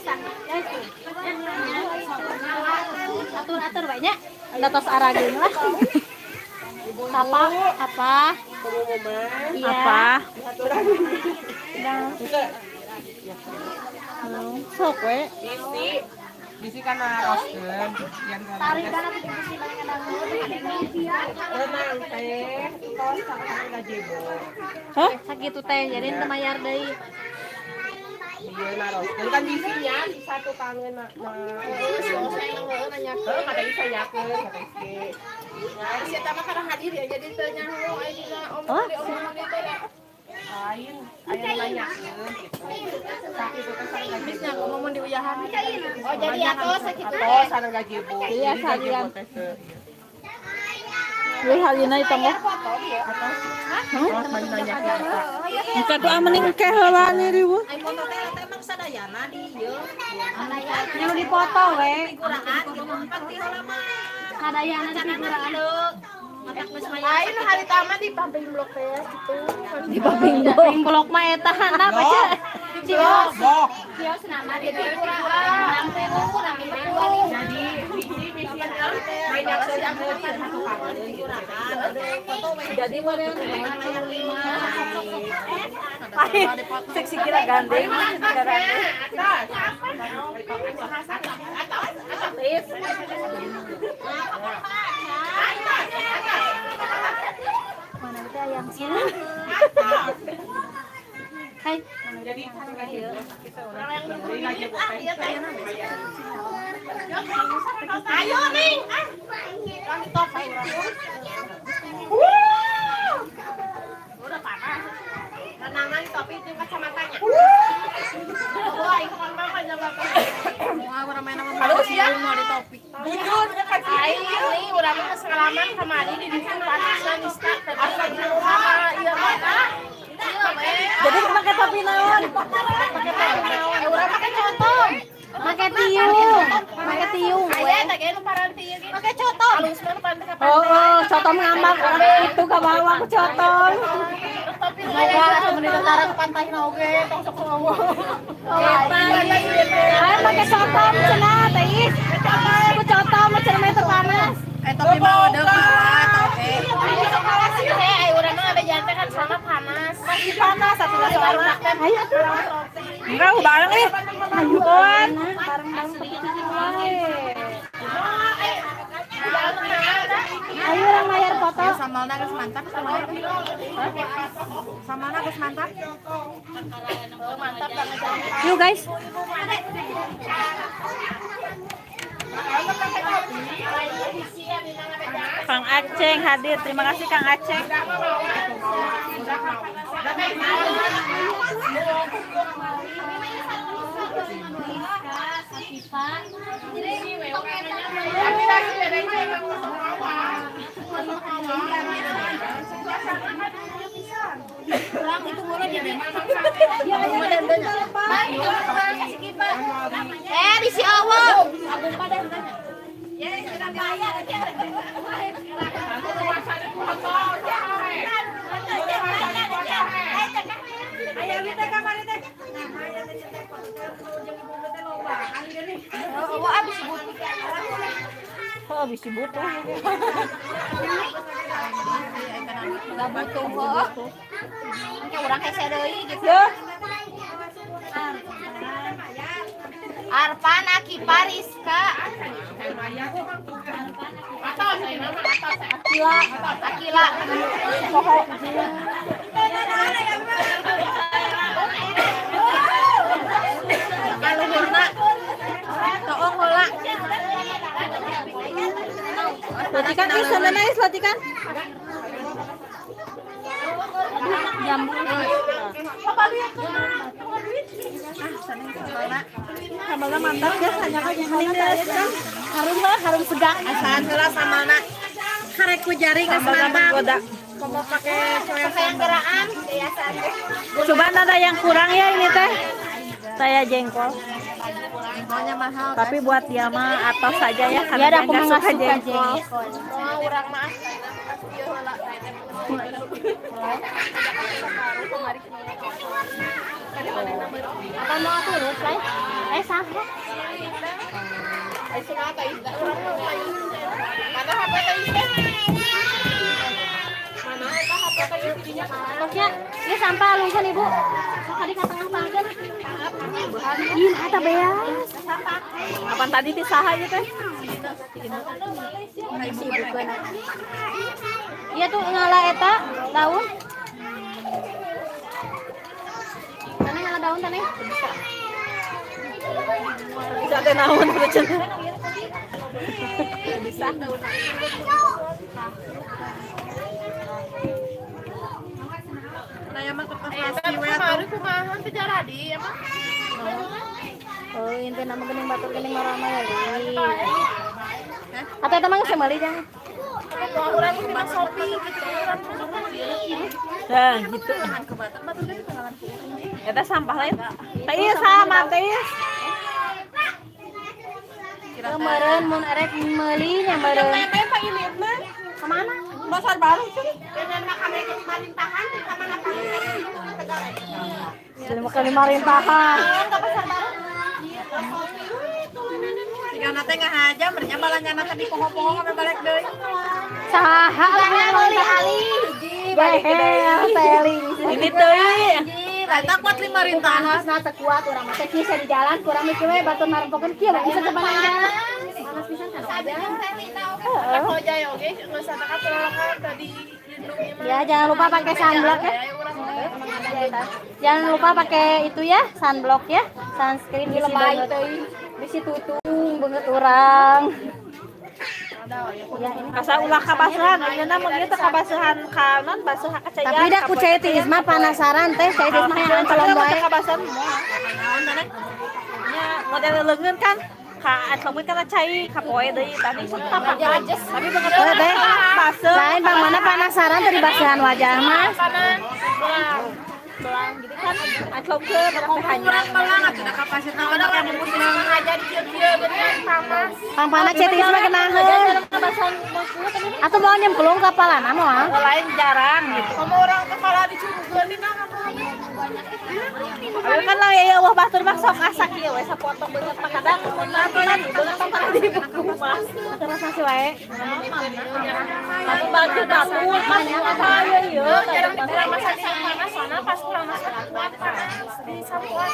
Atur-atur bae nya. Da tos arageun lah. Apa? Apa? Pengumuman. Iya. Apa? Aturan. Sok we. Bisi. Bisi kan naroskeun yang Tarik kana tuh bisi balik kana. Tenang teh, tos sareng gazebo. Hah? Sakitu teh jadi teu mayar deui. Iya naroskeun kan bisinya si satu kangen na. Heuh, kata isa nyakeun kata isi. Nah, si eta mah karena hadir ya jadi teu nyaho aya dina omong di omongan teh ya. Lain aya nu nanyakeun gitu. Sakitu teh sareng gazebo. Bisnya ngomong di uyahan. Oh, jadi atos sakitu. Atos sareng gazebo. Iya, Jadi salian. gazebo teh teu, iya. Wih halina itu mah. Atos mah nanyakeun eta. Engke doa mending engke heula nih ribu. Ai foto teh eta emang sadayana di ieu. Yang dipoto we. Figuraan gitu pan ti heula mah. Sadayana di figuraan. Lain hari tama di pumping block teh gitu. Di paping Ping blok mah eta handap aja. Cios. Bok. Cios nama di figuraan. Jadi bisi bisi nanyakeun satu kangen gitu. Jadi mana seksi kira gandeng. Mana itu ayam sih? Hai. Jadi sareng gazebo kita urang. Jadi gazebo teh. Ayo ning. Ah. Kan ditopi. Udah panas. Renangan topi itu kacamatanya. Wah, itu kan mah jawab. Halus ya. Bujur dekat Aing nih urang mah pengalaman kamari di ditu panas nista sama ieu mah. Ieu we. Jadi pakai topi naon? Eh, urang make cotom. Make tiung. Make tiung we. Aya teh ge nu paranti ieu ge. Make cotom. Alus mah nu paranti ka Oh, oh, cotom ngambang orang itu ke bawah ku cotom. Tapi nu aya tentara ke pantai na oge tong sok ngomong. Ayo pakai cotom cenah teh Is. Ku cotom cenah mah panas. Eh topi mah udah mawa topi. Teh ai urang mah ngabejan teh kan soalna panas. Masih panas atuh soalna. Ayo atuh. Enggak, bareng ih. Ayuan. Ayo orang layar foto. Sambalna geus mantap sambalna. Sambalna geus mantap. Mantap banget. Yuk guys. Kang Aceng hadir. Terima kasih Kang Aceng. Eh, bisi awak. Oh, bisi butuh. Gak butuh heuh. Engke urang hese deui gitu. Duh, Arpan Akipa Rizka. Akila. Akila. Kaluhurna. Toong heula. Latikan is sana is latikan. Jambu. Sambalnya mantap ya, hanya kan yang Harum lah, harum segar. Asahan heula sambalna. Karek ku jari geus Sambalnya mantap. menggoda. Mau pakai soya geraan biasa. Coba ada yang kurang ya ini teh. Saya jengkol. Jengkolnya mahal. Tapi buat dia mah atas saja ya karena Ya, aku dia mah nggak nggak suka suka jengkol. jengkol. Orang mah. Apa mau turut, Play? Eh, saha? Mana HP teh? Mana eta HP teh isinya? Maksudnya, ini sampah alungkeun Ibu. Sok tadi ka tengah pangkeun. Ih, eta beas. Kapan tadi ti saha ieu teh? Iya tuh ngala eta daun. Taneh ngala daun taneh. Bisa teh naon tuh cenah. Bisa. Nah, emang ke we kumaha teh jaradi emang. Oh, inti nama geuning batur geuning marama ya. Atau eta mah geus meuli jang. Urang mah Shopee gitu urang. Nah, gitu. Eta sampah lain. Teh ieu sama teh ieu. Kemarin mun erek meuli nya meureun. Teh Pak Ilitna. Kemana? Pasar baru cenah. Jadi makan lima rintahan. Jika nate ngahaja merenya balanja nate di poho-poho sampai balik deui. Saha meuli ali. Behel teli. Ini teh. Eta kuat lima rintahan. Panas teu kuat urang mah teh kieu di jalan kurang mikir we batur marempokeun kieu bisa cepanan jalan. Panas pisan kan aja. Kalau jaya oge geus ka tolongan tadi lindungi mah. Ya jangan lupa pakai sunblock ya. Jangan lupa pakai itu ya, sunblock ya, sunscreen bisi banget. Bisi tutung banget orang. Ya, ini. Asa ulah kabasahan, ayeuna mah ieu teh kabasahan ka non basuh ka caian. Tapi dah ku cai tiis mah penasaran teh, cai tiis mah yang Kalau colong wae. kabasahan moal. Nya model leungeun kan ka aslomut kana cai kapoe deui tadi sok tapak. Tapi banget Teh, teh. baseuh. Lain bang mana penasaran tadi basuhan wajah mah. Belang gitu kan aclomkeun teh hanya. Urang belang atuh da kapasitas ada urang ngahaja di kieu-kieu geuning panas. Pangpana cai tiis mah kenaheun. Kabasahan mah tadi. Atau mau nyemplung kapalana moal. Lain jarang gitu. Kamu orang kepala dicurugeun dina kamu. Tapi kan lah ya wah batur mah sok asak ieu we sapotong beungeut mah kadang mun mah beungeut mah tara di buku mah. Terus nasi wae. Tapi baju batur kan aya ieu. Jarang dikurang panas soalnya pas kurang masuk kuat panas di sampuan.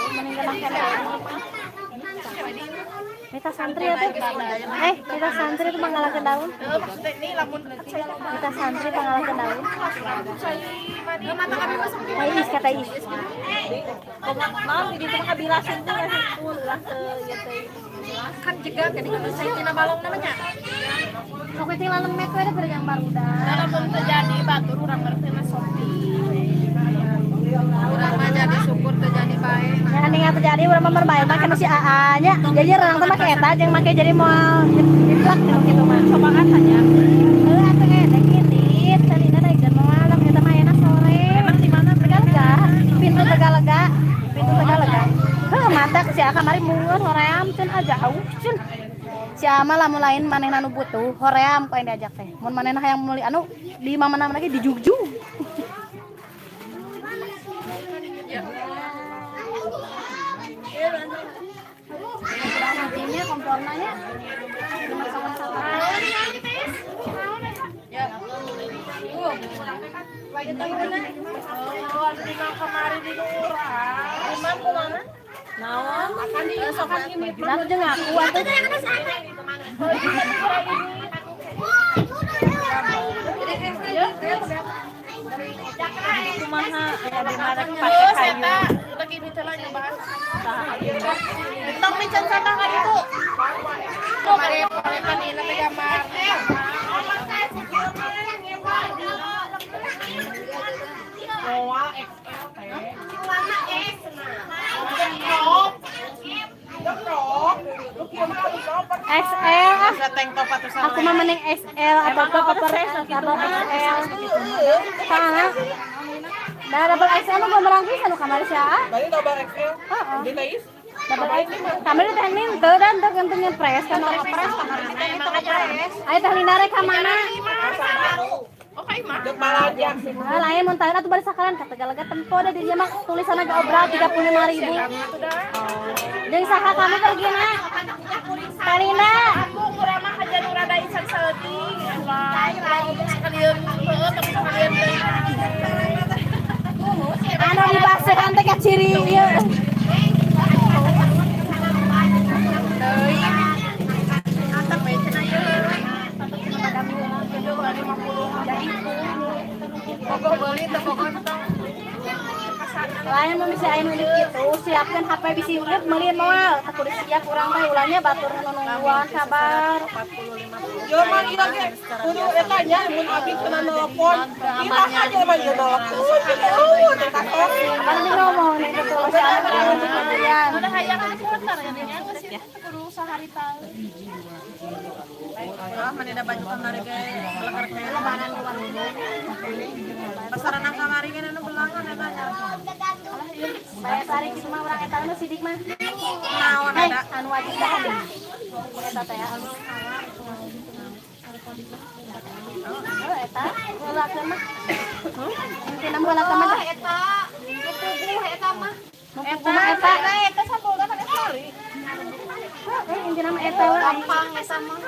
Kita santri ya teh. Eh, kita santri itu mangalakeun daun. Maksudnya ini lamun Kita santri pangalakeun daun. mata kami masuk Tais kata is. Naon di ditu mah kabilasin teh hungkul lah teu ieu teh. kan jega gini kudu saya tina balong namanya. Sok teh lalemet we da berjang barudak. Lamun terjadi batur urang berarti mah Shopee. Urang mah jadi syukur terjadi bae. Ya ning terjadi urang mah merbae mah kana si AA nya. Jadi urang teh make eta jeung make jadi moal nyeplak gitu kitu mah. Cobaan saja. Heuh atuh ge teh indit tadina daek malam eta mah ayeuna sore. Emang di mana Tegalega, pintu Tegalega, pintu Tegalega. Heuh mata si Aa kamari mungeun hoream ceun ah jauh ceun. Si Aa mah lamun lain manehna nu butuh hoream ku aing diajak teh. Mun manehna hayang meuli anu di mana-mana lagi di Jugjug. Nantinya komporna nya dimasak-masak. Oh, di kemarin di urang. Imam kumaha? Naon? Nah, jeung aku atuh. Jadi kumaha aya di mana pakai Terus kayu. eta lagi di teh nyobaan. Tong micen sampah ka ditu. Kemarin kan ini teh gambar. Moal XL teh. Warna S. Lu kieu mah lu XL ah. Tank top atuh. Aku mah mending XL atau apa double XL. Sana. Nah, double XL mah bumerang pisan nu kamari sia. Bali double XL. Heeh. Di tais. Double XL. Kamari teh henteu dan teu kentungnya pres kan pres. Ayo teh Linda rek ka mana? Dek balanja. Ah, lain mun tahan atuh bari sakalan ka Tegalega tempo da di dieu mah tulisanna ge obral 35.000. Jeung saha kamu pergi na? Kalina. Aku urang mah hajan urang da isan saeutik. Urang sekalian heueuh tapi sekalian deui. Anu dibasehan teh ka ciri ieu. Atap we cenah ieu. Bogoh beuli teu bogoh teh. Lain mun bisi aya nu kitu, siapkeun HP bisi urip meuli moal. Teu kudu siap urang teh ulahnya batur nu nungguan sabar. Jelema ieu ge kudu eta nya mun abi cenah nelpon. Kita ka jelema ieu nelpon. Eueuh teh katos. Kan ini ngomong nih betul siapa. Udah hayang putar ya nya geus kudu sehari tahu. Ah, mana ada baju kamari ge belakar ge. Pasaran kamari ge anu belangan eta nya. Saya tarik kitu mah urang eta nu sidik mah. Naon Hei, ada? anu wajib dah. Eta teh ya. Oh, eta heulakeun mah. Intina mah heulakeun mah. Eta, puguh eta mah. Nu puguh mah eta. Eta sampulna kan eta meuli. Heuh, intina mah eta we. Gampang eta mah.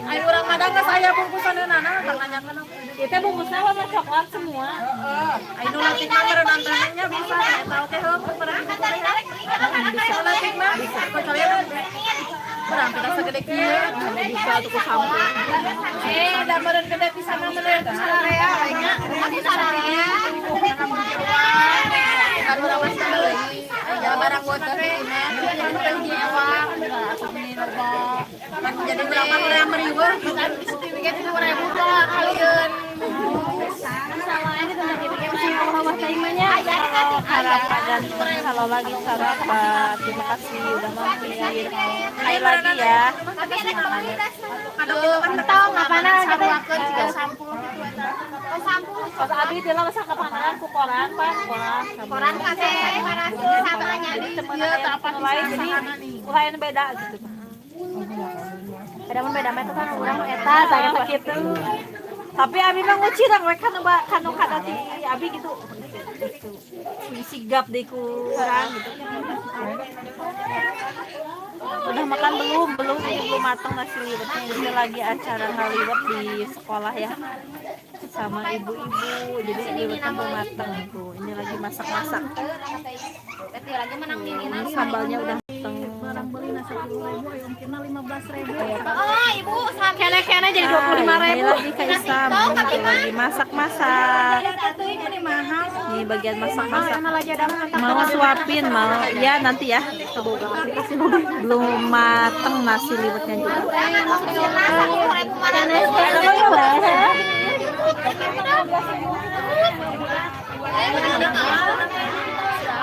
Ai urang mah da geus aya bungkusaneunana tang nanyakeun aku. Itu bungkusnya warna coklat semua. Heeh. Ai nu leutik mah meureun antenanya bisa eta oge heuh meureun Bisa. Nu leutik mah kecuali anu urang teh sagede kieu. Bisa tuh ku sampul. Eh, da meureun gede pisan mah meureun ku sararea we nya. Aku sararea. Kan urang mah meuli. Aya barang water di imah, teu nyewa. Kan jadi urang mah urang meriweuh. Kan ge 7.000 teh kalieun. Ini tentang kitu ge masih hawa-hawa teuing mah nya. Harapan ganteng kalau lagi sarapan. Terima kasih udah mampir. Ayo lagi ya. Tapi ada kualitas. Entong apana gitu. Saruakeun jiga sampul kitu eta. Oh, sampul. Pas abi teh masa kapanan ku koran pak koran. Koran kase sama nya. Jadi temen lain jadi lain beda gitu. Beda mah beda mah itu kan urang eta saya kitu. Tapi abi mah ngucirang we kanu kanu kada ti abi gitu. Gitu. Sigap deh kurang gitu. Udah makan belum? Belum, ini belum matang nasi liwetnya. Ini lagi acara ngaliwet di sekolah ya sama ibu-ibu. Jadi liwetnya belum matang tuh. Ini lagi masak-masak. Berarti lagi menang Ini sambalnya udah matang. Oh, ibu sama. Kene-kene jadi 25.000. Ini lagi Kak Isam, ini lagi masak-masak. Ini bagian masak-masak. Mau suapin, mau ya nanti ya. Belum mateng nasi liwetnya juga.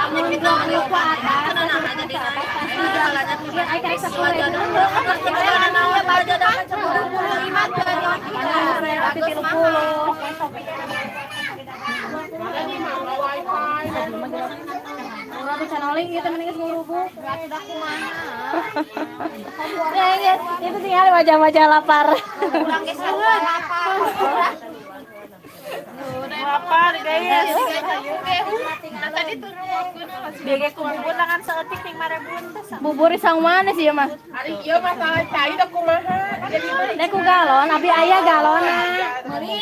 Mun 20 ke atas, ke atas pasti ai karek 10.000. Tapi 30. Urang teh canoling ieu teh mending geus ngurubuk. Ya, ya, itu tinggal wajah-wajah lapar. Urang geus lapar. Lapar guys. Nah, tadi turun Biar ku bubur tangan seetik ning marebun teh. Bubur isang mana sih ya mah? Ari ieu masalah cai da kumaha. Jadi mah Nek ku galon, abi aya galona.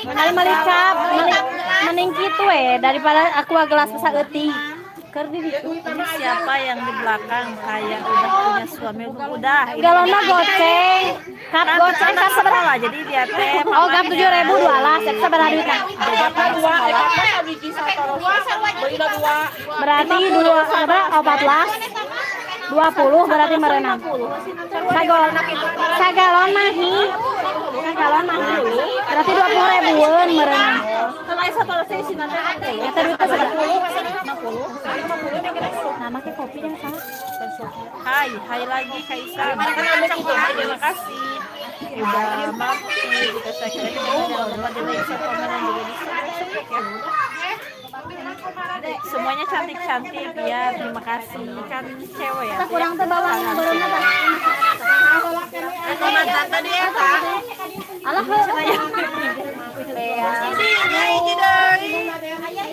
Kali meuli cup, mending kitu we daripada aqua gelas saeutik. Keur di ditu. Ini siapa yang di belakang kayak udah punya suami udah. Ini Galon mah goceng. Kap kan goceng anak kap sabaraha? sekolah jadi dia teh Oh, kap 7.000 dua las, eta sabaraha duitna? Eta dua, eta mah sabiji satoro. Beulina dua. Berarti dua apa? 14 20 berarti merenang. Sagalon, sagalon mah hi. Sagalon mah. Berarti 20 ribuan meureun. Kalau satu rasa isi nanti Eta duitnya sabaraha? 50. Nah, make kopi yang salah. Hai, hai lagi Kaisa. Terima kasih. Udah mampir. Jika saya kira jangan lupa di like, share, komen, dan juga di subscribe ya. Semuanya cantik-cantik ya. Terima kasih. Kan cewek ya. Tah kurang teh bawang beureumna tah. Aku mantan tadi ya, Kak. Alah heuh.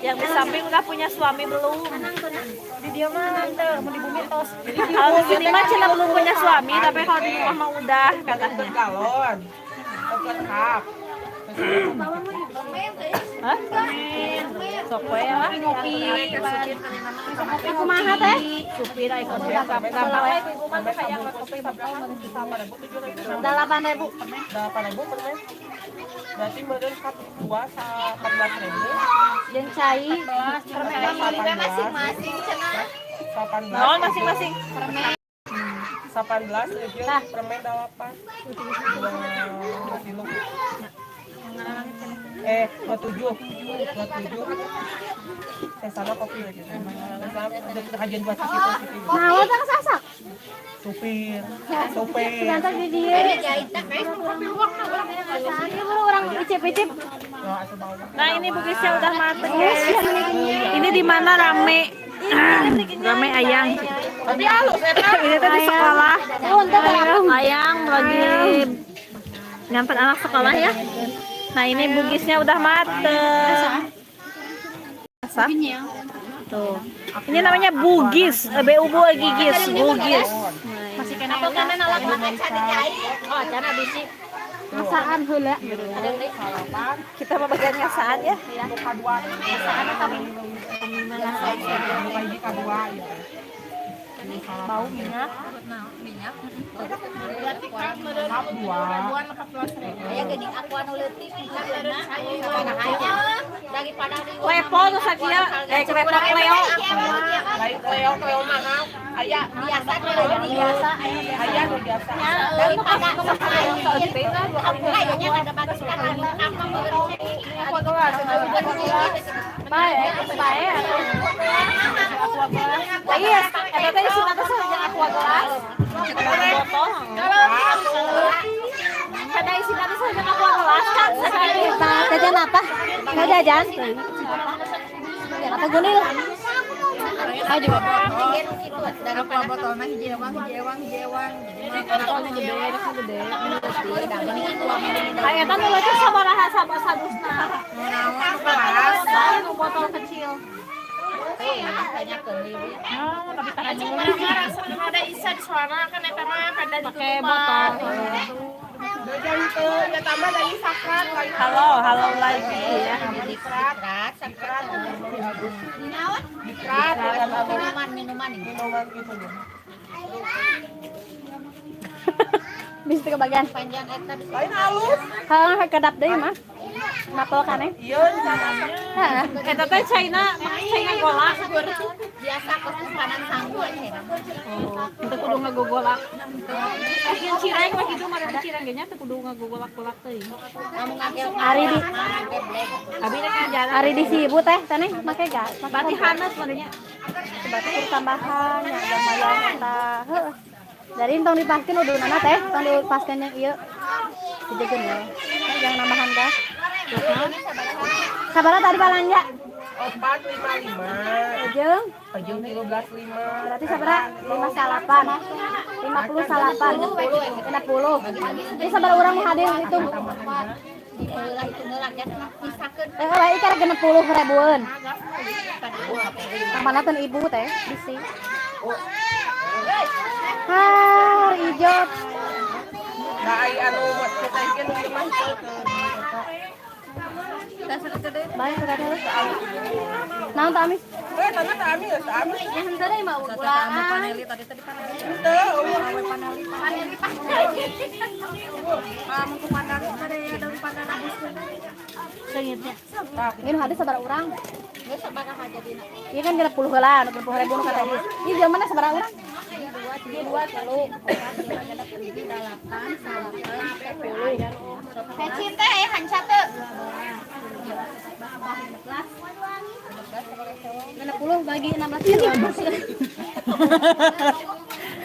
Yang di samping udah punya suami belum? Di dia mah teu, mun di bumi tos. Kalau di sini mah Cina belum punya suami, tapi kalau di rumah mah udah katanya. Galon. Cup. Hah? Sok we lah. Ngopi. Kumaha teh? Supir ai kopi berapa we? 8.000. 8.000 permen. Berarti meureun cup 2 sa 14.000. Jeung cai. Masing-masing cenah. 18. Naon masing-masing? 18 jeung permen 8. 2 kilo. 27. 27. Teh sama kopi lagi. Sama kajian buat sakit. Naon tah sasak? Supir, supir. Segantar di dieu. Ieu buru urang icip-icip. Nah, ini bugisnya udah mateng, guys. Ini di mana rame? Rame ayang. Tapi halus eta. Ini tuh di sekolah. Oh, ente teh. Ayang lagi nganter anak sekolah ya. Nah, ini bugisnya udah mateng. Masak. Tuh. Ini namanya bugis, B U B gigis, bugis. Masih kena atau kana nalak Oh, cenah bisi. Masaan heula. Kita mau bagian ngasaan ya. Buka dua. Buka hiji ka dua gitu. Bau minyak. Cup dua. Aya geuning aku anu leutik daripada di Klepo tuh Sakia, klepo Cleo. Lain Cleo, Cleo mahal. Aya, biasa biasa aya nu biasa. Daripada aku kayaknya ada bagus kan aku Bae, bae. Iya, eta teh isina teh sareng aqua gelas. Botol. Kada isina teh sareng aqua gelas kan. Nah, jajan apa? Nggak jajan? Atau gunil? Daripada botol mah hiji ewang hiji ewang hiji ewang. Aya eta nu leutik sabaraha sadusna. Botol nu botol kecil. Pakai botol. Jajan teu, ya tambah dari sakrat lain. Halo, halo lagi ya. Dikrat, sakrat. Dikrat, Minuman minuman ini. minuman gitu ya. Bisa kebagian. Panjang eta bisa. Lain halus. Kalau kedap deui mah. Napel kane. Iya, Heeh. Eta teh China, China golak. Biasa kos panan sanggup cenah. Teu kudu ngagogolak. Yang cireng mah kitu mah cireng ge nya teu kudu ngagogolak-golak teuing. Ari di Abi rek jalan. ari di si ibu teh teh make gas. Berarti hanes makanya. Berarti kudu tambahan ya lumayan eta. Heuh. Jadi tong dipaskeun udunana teh, tong dipaskeun yang ieu. Dijageun ya. Jangan nambahan gas. Sabaraha tadi balanja? 455. Jeung Jeung 13.5. berarti sabaraha? 58. 58. 60. Ini sabaraha urang nu hadir hitung. Heula hitung heula nya misakeun. Lah ieu 60 ribuan. Mana teh ibu teh bisi. Har ijo. Nah, ai anu kita ieu nu ieu mah teu. Baik sudah dulu. Naon tah amis? Tanah teh amis, teh amis. Ya henteu deui mah ulaan. Henteu, eueuh. Seungitnya. Ini hadis sabaraha urang? Ieu kan 60 heula, 60 ribu nu kata ieu. Ieu jelema na sabaraha urang? 2, 3, 4, 5, 6, 7, 8, 9, 10. Lagi 16 kilo.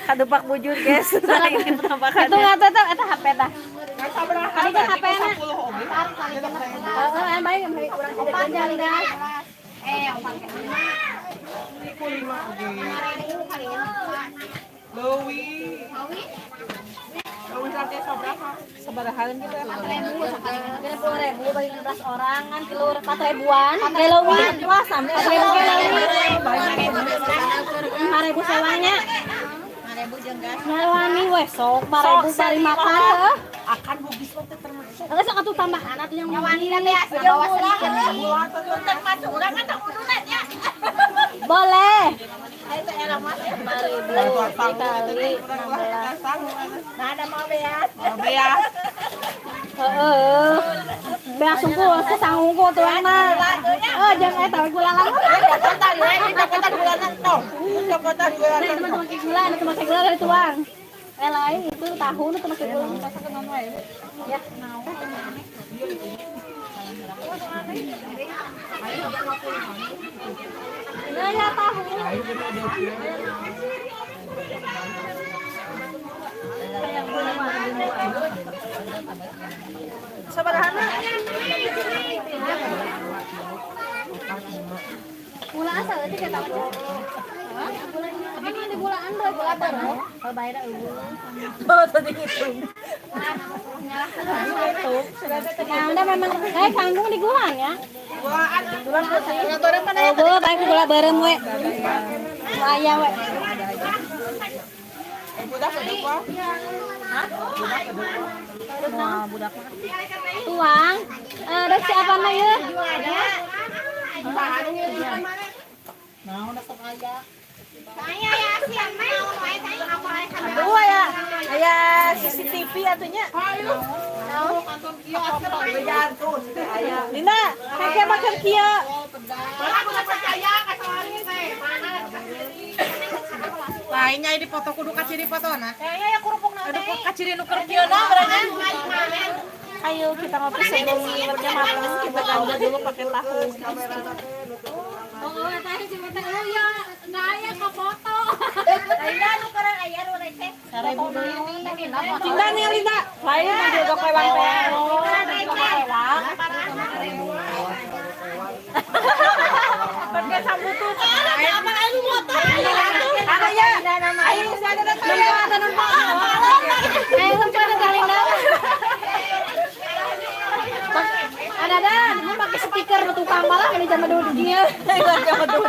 Kadupak bujur guys. Ini penampakannya. Itu nggak tahu eta HP tah. Sabaraha Kali berarti HP ku na. 10 oge. Heeh, baik baik urang tidak dah. Ku 5 oge. Leuwih. Leuwih nanti sabaraha? Sabaraha gitu ya. 60.000 bagi 16 orang kan kilo 4 ribuan. Leuwih. Wah, sampai 4.000 leuwih. 5.000 sewanya. Nyawani we sok 4.000 bari makan heuh. Akan bugis mah teu termasuk. Geus sok atuh tambahan atuh yang wani teh. Termasuk urang kan tak kudu ya. Boleh. 5.000 dikali 16. Nah, ada mau beas. Mau beas. Heeh. Beas sungkul, sesangungkul tuh mah. Oh, jangan eta we gula lalu. Cokotan we, cokotan gulana tong. Cokotan gulana. Nah, teman pakai gula, itu pakai gula dari tuang. Eh lain itu tahu itu pakai gula. Ya. Nah, ya tahu. Sabaraha? Gula asal itu kita tahu. Tapi kan di gulaan doi gula baru. Kalau bayar eueuh. Oh, tadi ngitung. Nah, udah memang kangkung di gulaan ya. Gulaan. Gula bareng mana ya? Oh, baik gula bareng we. Aya we. Budak beduk mah. Wah, budak mah. Tuang. Rek siapa mah ieu? Aduh, aya aya CCTV atunya. Linda, kayak makan kieu. Lainnya ini foto kudu kaciri fotona. Kayaknya ya kerupuk Aduh kaciri nu keur kieu na berarti. Ayo kita ngopi sebelum liwetnya matang, kita ganjel dulu pakai tahu. Oh, eta si mete oh ya, enggak aya ka foto. Cinta nih Linda, lain mau juga kewang teh. Pakai sambutut. Ada ya? Ayo, ada ada numpak. Ayo lucu ada Linda. Ada dan, ini pakai stiker nu tukang malah ini zaman dulu dia. Zaman dulu.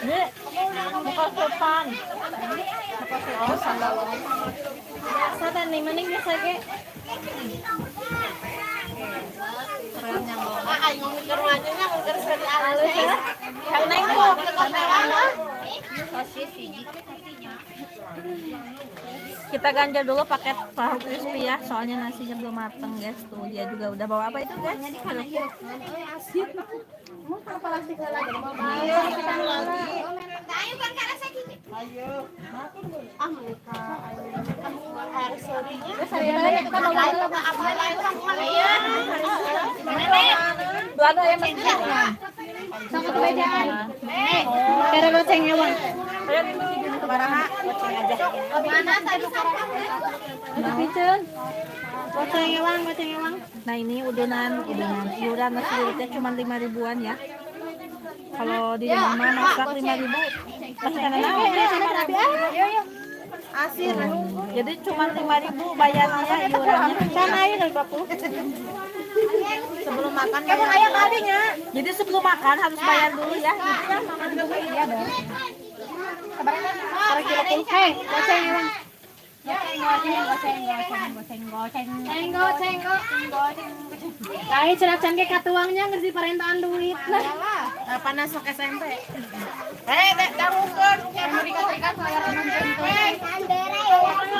Ini muka sopan. Muka sopan. Biasa teh nih mending biasa ge. Kita ganjel dulu pakai tahu crispy ya, soalnya nasinya belum mateng guys. Tuh dia juga udah bawa apa itu guys? Belanda ya mas. Sama kebedaan. Karena goceng ewang. Goceng ewang, goceng ewang. Nah ini udunan, iuran nasi liwetnya cuma 5 ribuan ya. Kalau di rumah masak 5 ribu, masih karena Asin. Jadi cuma 5.000 bayarnya iurannya. Sana aja dari 20. Sebelum makan kamu ayam tadinya. Jadi sebelum makan harus bayar dulu ya. Gitu ya, makan dulu ya dong. Hei, goceng ewang. Cenggo, cenggo. Lain cenah can ge katuangnya geus diparentaan duit. Nah, panas sok SMP. Eh, dangukeun.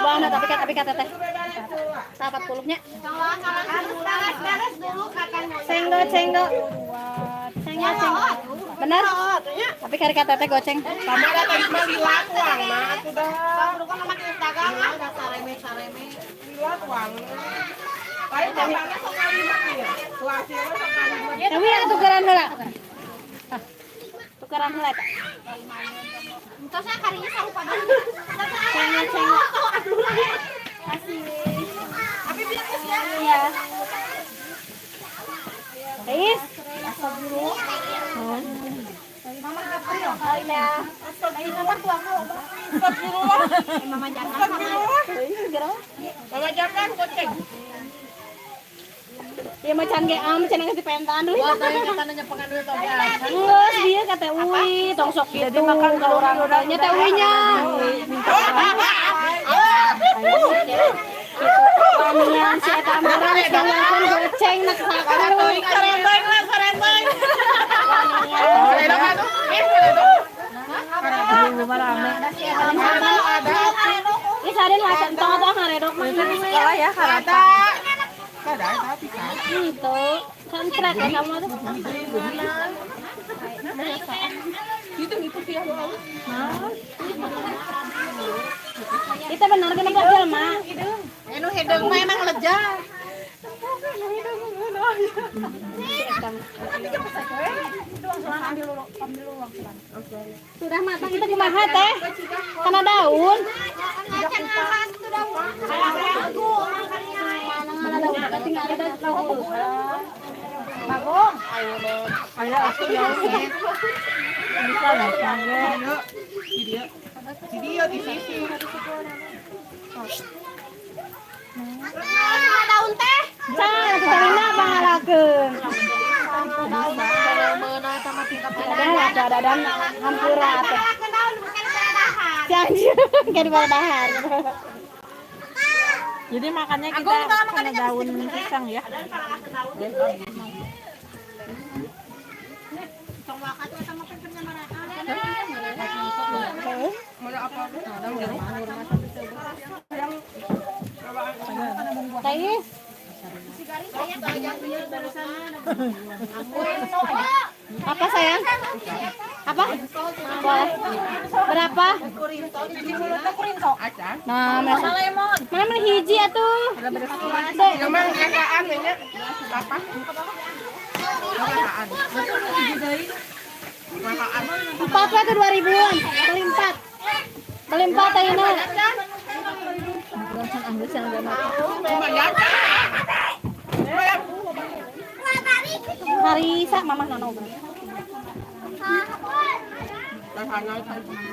Bang, tapi kata teh. 40 nya. Cenggo, cenggo. Cenggo, cenggo. Benar? Tapi kari kata teh goceng. Sama ada tadi mah lila tuang mah atuh dah. Lila tuang. Lain tambangnya sok kalimat nih. Selasi mah sok kalimat. Tapi ada tukeran heula. Tukeran heula eta. Entosnya karinya sarupa banget. Cenget cenget. Kasih. Tapi biar ya. Iya. Is. Mama jangan. Mama jangan goceng. Dia mau can ge am cenah geus dipentaan deui. Geus dia kata Uwi, tong sok kitu ka urang teh nya teh Uwi-nya. Panian si eta marah geus ngangkeun goceng nak saku. Karenteng lah, karenteng. Ih sadin lah tong tong ngaredok mah. Sekolah ya, karata. Itu kan trek ya kamu tuh. Itu benar benar mobil mah. Anu hidung mah emang leja. Sudah matang itu kumaha teh? Karena daun. Dia di sisi. Daun teh. Can, salina pangalakeun. Ada ada hampura teh. Si anjir, kayak di dahar. Jadi makannya kita karena daun pisang ya. Tais. Apa sayang? Apa? Boleh. Berapa? Nah, mana mana hiji atuh? Emang ekaan nya apa? Empat lah tuh 2000-an. Beli empat. Beli empat ayeuna. Hari sa mamah nano berapa?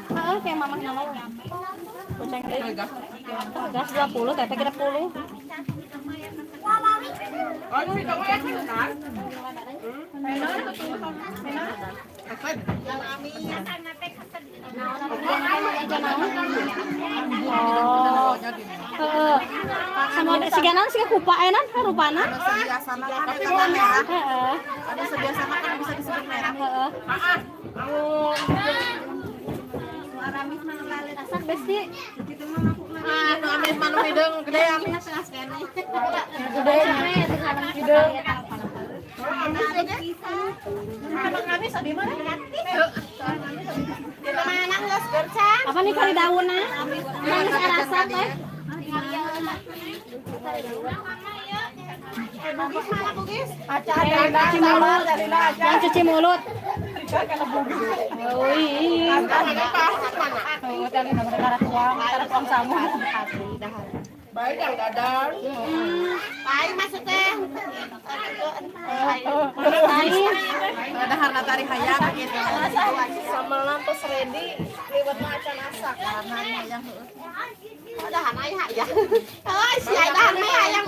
Heeh, kayak mamah nano. Goceng deui. Gas 20, teteh kira 10. Oh. Heeh. Sama siganan siga kupa enan rupana. Heeh. Ada sebiasana kan bisa disebut merah. Heeh. Asak besti. Ah, nu amis manu hideung gede amis. Gede. Gede. Apa nih kari daunna? Nangis arasa teh. Cuci mulut. Yang cuci mulut. Wih. Baik yang dadar. Lain maksudnya. Lain. Dahar natari hayang gitu. Sama lampu ready liwat mah acan asak karena hayang heueuh. Dahan aya hayang. Oh, si aya dahan mah hayang.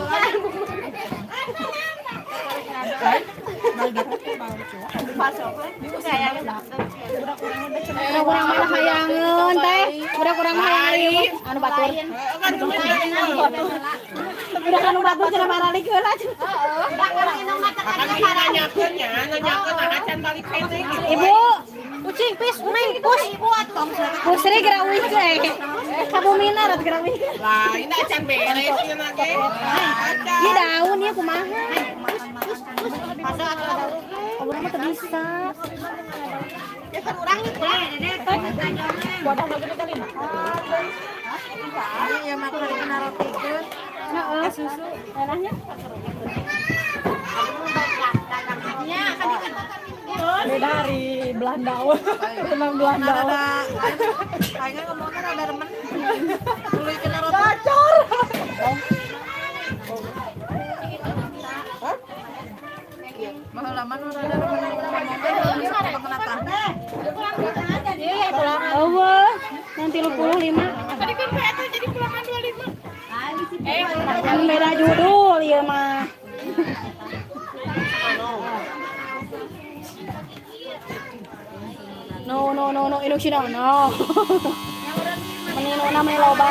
Udah kurang malah hayangeun teh. Udah kurang hayang liwet anu batur. Udah anu batur cenah baralik heula. Akan nanyakeun nya, nanyakeun acan balik kene gitu. Ibu, kucing pis, neng pus. Pusri gerak uih teh. Kabumina rat gerak uih. Lah, ini acan beres cenah ge. Acan. Ieu daun ieu kumaha? Urang mah teu bisa. Ya kan urang nih kurang. Wadah lagi kali mah. Iya mah kudu kena rotikeun. Heeh, susu. Darahnya. Dari Belanda. Tenang Belanda. Kayaknya ngomongnya rada remen. Tuluy kena roti. Bacor. Baheula mah nu rada remen ngomongnya kena tah. Eueuh, yang 35. Tadi kan kayak itu jadi pulangan 25. Kan beda judul ieu mah. No no no no Indonesia no. Meni nu na meni loba.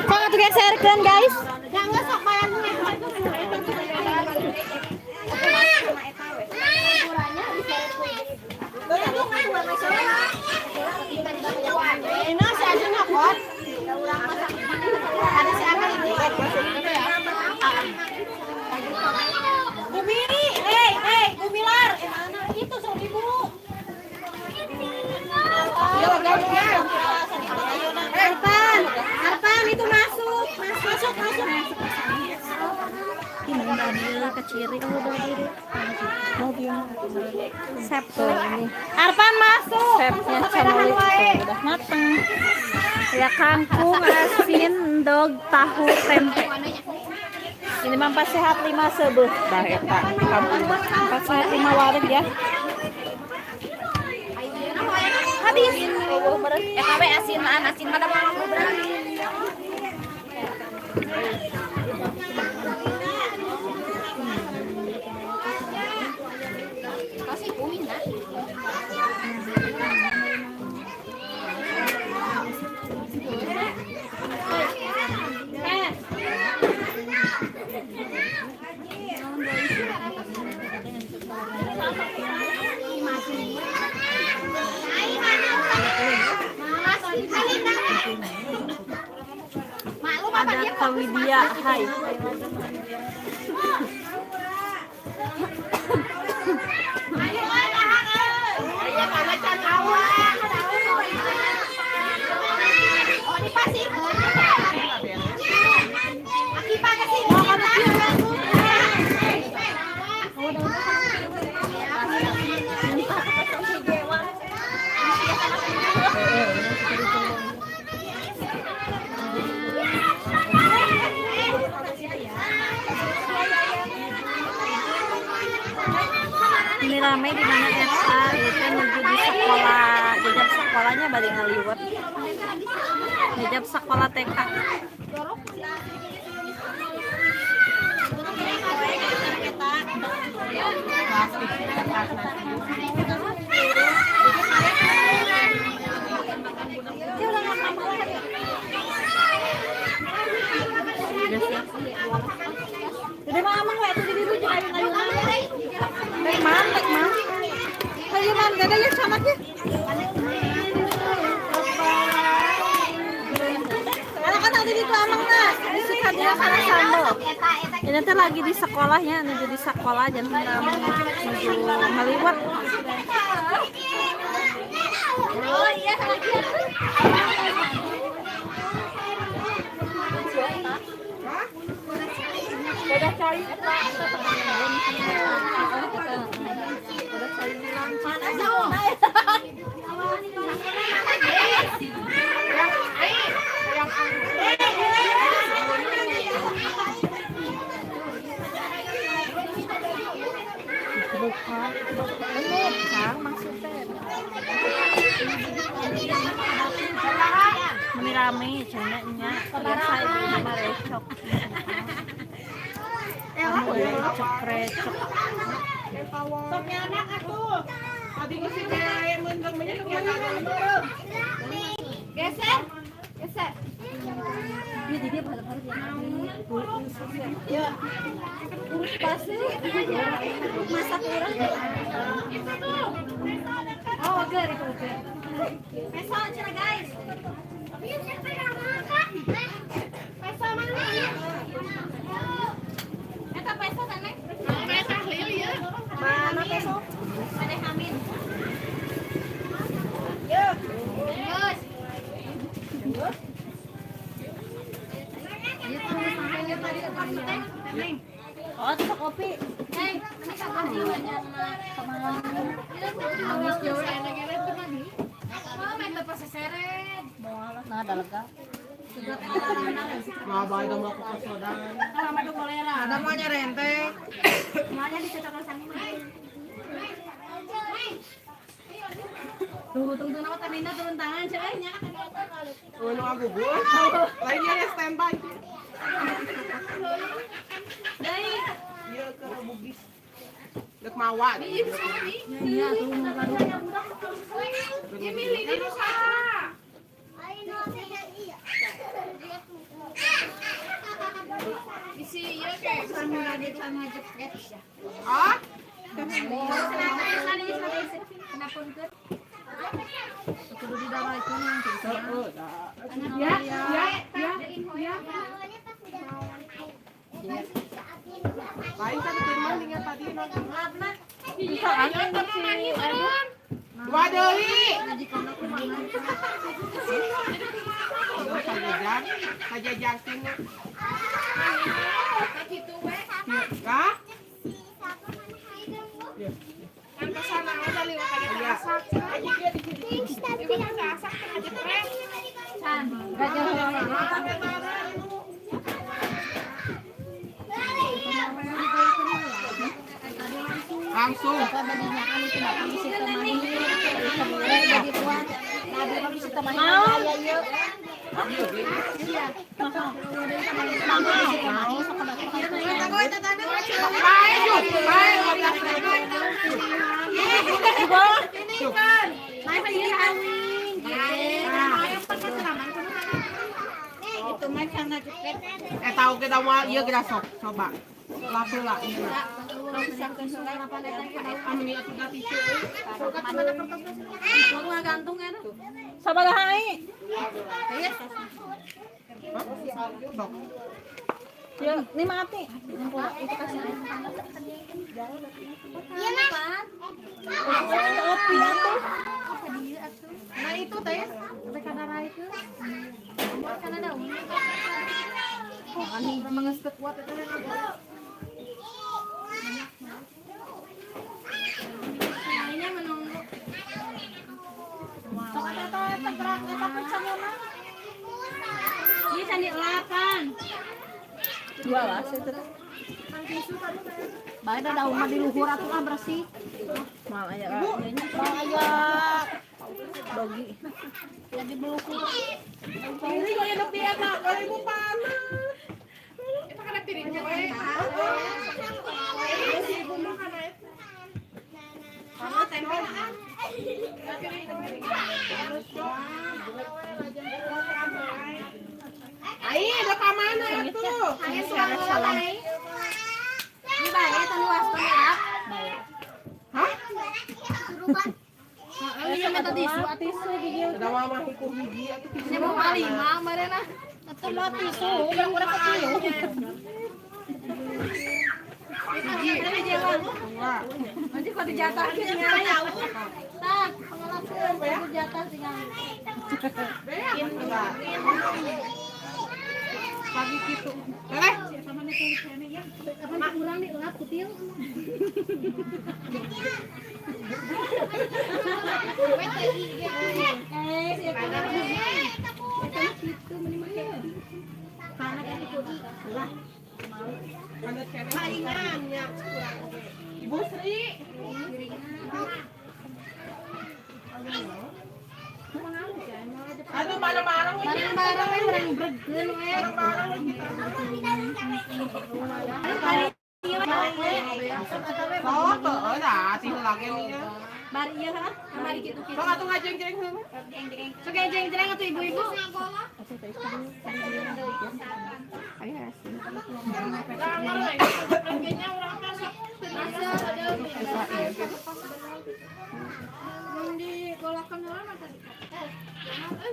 Sok atuh geserkeun guys. Ini si Ajun ngakot. Ada si Akal ini. Bumi, hey, hey, Gumilar. Mana itu seribu? Arpan, Arpan itu masuk, masuk, masuk, masuk. Ini mobil keciri, oh berdiri. Sep tuh ini. Arpan masuk. Sepnya camulik tuh udah mateng. Ya kangkung, asin, endog, tahu, tempe. Ini mah 4 sehat 5 seubeuh. Dah eta kampung 4 sehat 5 wareg ya. Habis. Ya kawe asin mah asin mah da mah berani. Kasih kuih nah. Ada Kawidya, hai. Ini ramai di mana eta itu menuju di sekolah, jejak sekolahnya bade ngaliwet. Jejak sekolah TK. Jadi mah amang we atuh di ditu jeung ayun-ayunan. Tek mam, tek mam. Hayu mam, gak ada ya canaknya. Anak kan tadi itu amang nah, di Sukadia kana sambel. Ini teh lagi di sekolahnya, menuju di sekolah jangan menuju ngaliwet. Oh iya lagi. Meni rame cenah nya. Biasa ibu mah recok. Recok recok. Soknya anak atuh. Abi geus teh mun banyak kemana. Geser. Geser. Ini jadi baru-baru ya. Pasti masak urang. Oh, agar itu agar. Besok cenah guys. Peso mana ieu? Eta peso teh, Neng. Peso lil ieu. Mana peso? Ada hamin. Geus. Oh, itu kopi. Neng, ini kopi banyak. Nangis jauh. Oh, main bapak seseret. Nah, ada lega. Mau bae dong mau ke soda. Ada mau nyerenteng. Semuanya dicetak sama. Tunggu tunggu nama Tamina turun tangan ceweknya. Oh, nu aku gue. Lainnya ya standby. Dari Iya ke Bugis. Dek mawa. iya tuh Dia milih di usaha. Isi ieu kayak Ah? Ya, ya, ya. Lain kan firman dengan tadi nonton. Bisa angin sih. Dua deui. Sajajan, sajajan sini. Kah? Kan kesana aja liwat aja asak. Liwat aja asak tengah jepret. Langsung. Bae yuk, bae 12.000. Eh tahu kita mau iya kita sok coba. Lapu lah iya. Amini atuh da tisu. Gantung ya. Sabaraha ai? Sok. Ya, ini mati. Opi atuh. Nah itu teh. Menunggu. Sok eta eta gerak eta pecahna. Ieu candi 8. Dua lah itu. Bae da daun mah di luhur atuh ah bersih. Mal aya. Mal aya. Dogi. Jadi belukur. Ini kok hidup dia tak kalau ibu panas. Itu kan piringnya we. Ibu makan aja. Sama tempe. Ai, ada ka mana atuh? Ini bae tanu wasto ya. Hah? Iya minta tisu atuh. Tisu gigi. Ada mama hiku hiji atuh tisu. Nya mau lima marena. Atuh mah tisu, urang-urang kecil. Hiji. Dua. Nanti kok dijatahkeun nya. Tah, pengelakeun kudu jatah tinggal. Enggak. Pagi gitu. Teteh. Kapan kurang dielap kutil? Eh, siapa gitu mending make. Karena kan kudu lah. Palingannya kurang oge. Ibu Sri. Aduh, bareng-bareng we. Bareng-bareng we urang bregkeun we. Bareng-bareng we kita. Oh, tuh, nah, sih lagi nih ya. Bar ieu ha, kamari kitu kitu. Sok atuh ngajeng-jeng heula. Sok jeng-jeng atuh ibu-ibu.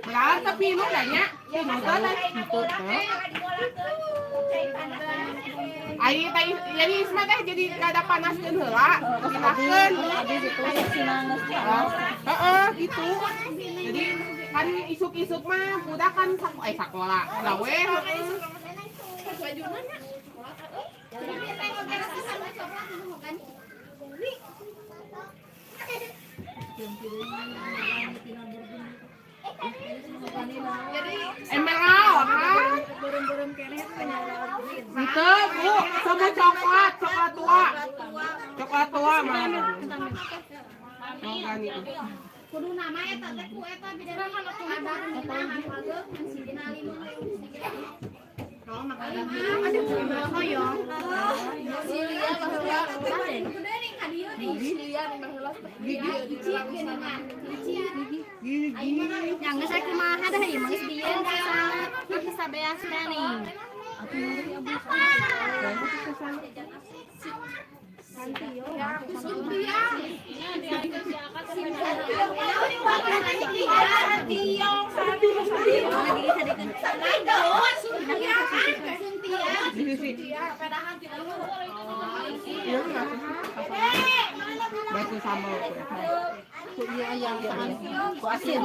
Berarti tapi lu nanya, nonton. Ai teh jadi Isma teh jadi rada panaskeun heula, pindahkeun. Abi gitu sina geus panas. Heeh, gitu. Jadi kan isuk-isuk mah budak kan sakola. Gawe heeh. Emerald kan? Itu Bu, sama coklat, coklat tua. Coklat tua mana? Organik. Kudu nama eta teh ku eta beda Yang geus kumaha dah ieu mah geus bieun geus sabeas teh nih. Batu sambal. Ku asin.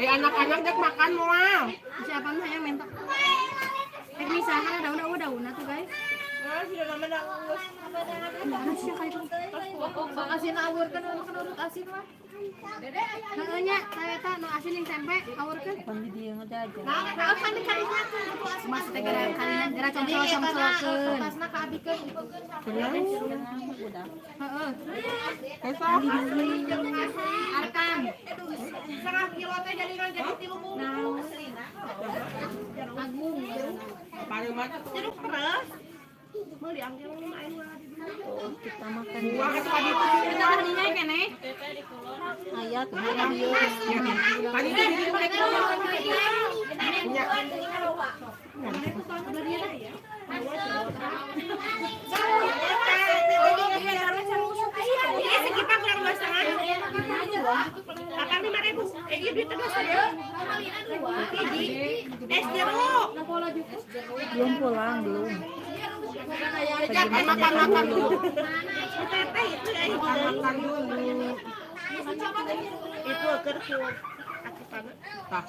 Anak-anak dek makan moal. Siapa mah yang mentok? Rek misahan daun-daun tuh guys. Asin awurkeun makan urut asin lah. Heeh nya, eta nu asin yang tempe awurkeun. Pan di dieu ngajajan. Nah, kan di kalinya Mas teh gara kalinya gara congcol-congcolkeun. Tasna ka abikeun. Udah. Heeh. Besok. Arkam. Setengah kilo teh jadi kan jadi 3 bungkus. Agung. Paling mana tuh? Jeruk peres. Meuli angkel mah aing mah. Kita makan Buang itu tadi itu. Kita tadinya kene. ayat ayat ieu. Tadi itu jadi mereka. Punya. Ini sekitar kurang 2,5. 85.000. Iya duit terus ya. Es jeruk. Belum pulang, belum. Makan-makan dulu. Teteh itu ya. Makan dulu. Itu keur ku akitanna. Tah.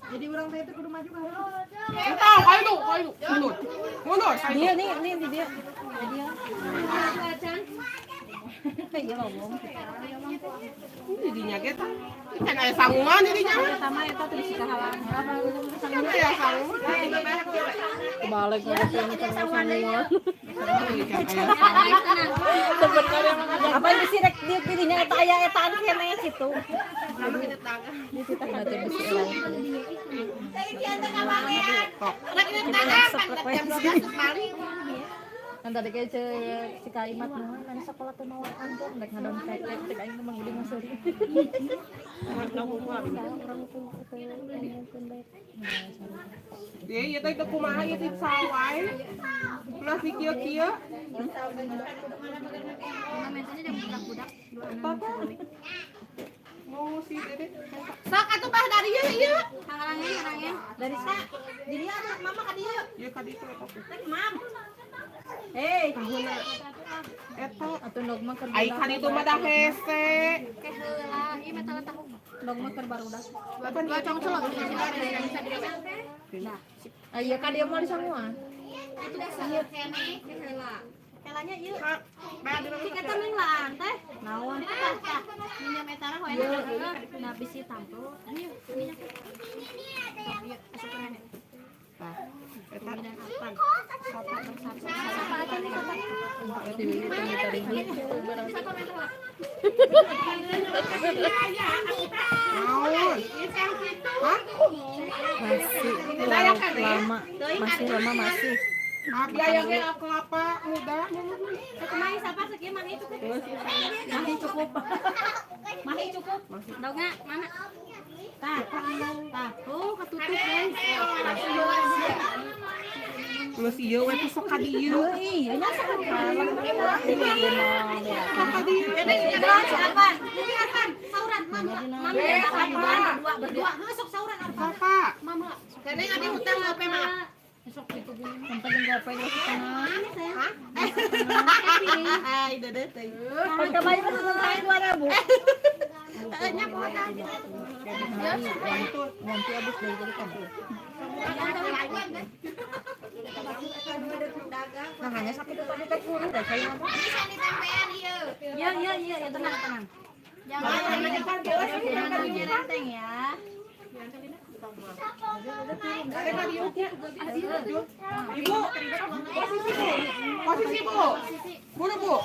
Jadi orang teh itu kudu maju ka heula. Entah, kayu tuh, kayu. Mundur. Mundur, kayu. Dia nih, nih di dia. Di dia. Iya ngomong. Jadinya kita. Can aya sanguan jadinya. Pertama eta teh bisi kahalang. Can aya sanguan. Balik ngomong sanguan. Apa bisi rek dieu dirinya eta aya etaan keneh kitu. Berarti bisi elang. Kan tadi kayak si kalimat mah mana sekolah tuh mau antum rek ngadon kek cek aing mah udah masuk. Dia ieu teh teu kumaha ieu teh sawai. Ulah si kieu-kieu. Budak-budak. Mau si Dede. Sok atuh bah dari ieu ieu. Hangarangin, hangarangin. Dari sa. Di dieu atuh mama ka dieu. Ieu ka ditu eta. Teh mam. Hei, Eta atuh nog mah keur ai ka ditu mah da hese. Ke heula, ieu mah tahu. Nog mah keur barudak. Dua Congcolok. Ah iya ka dieu mah di sanguan. Itu dasar kene ke heula. Helanya ieu. Si eta mah laan teh. Naon? Minyak eta mah hoeuna nah bisi tampil. Ieu minyak. Ieu asup keneh. Tah, eta naon? Hah? Masih lama, masih lama masih. Abi aya ge kelapa muda. Mahi siapa sekian mahi cukup. Mahi cukup. Mahi cukup. Dogna mana? Tah, tah. Oh, ketutup guys. Geus ieu we teh sok ka dieu. Iya nya sok Sok ka dieu. Siapa? Sauran, mama. Mama berdua, berdua. Heuh, sok sauran apa? Sapa? Mama. Kene abi hutang gope mah. Hah? Hai, dede teh. Pagkamay mo sa tayo 2,000. Heeh, nya kuota. Nah, hanya sakit itu tadi teh kurang dah saya. Bisa ditempean ieu. Iya, iya, iya, ya tenang, tenang. Jangan nyerenteng ya. Ibu, posisi Bu. Posisi Bu. Buru Bu.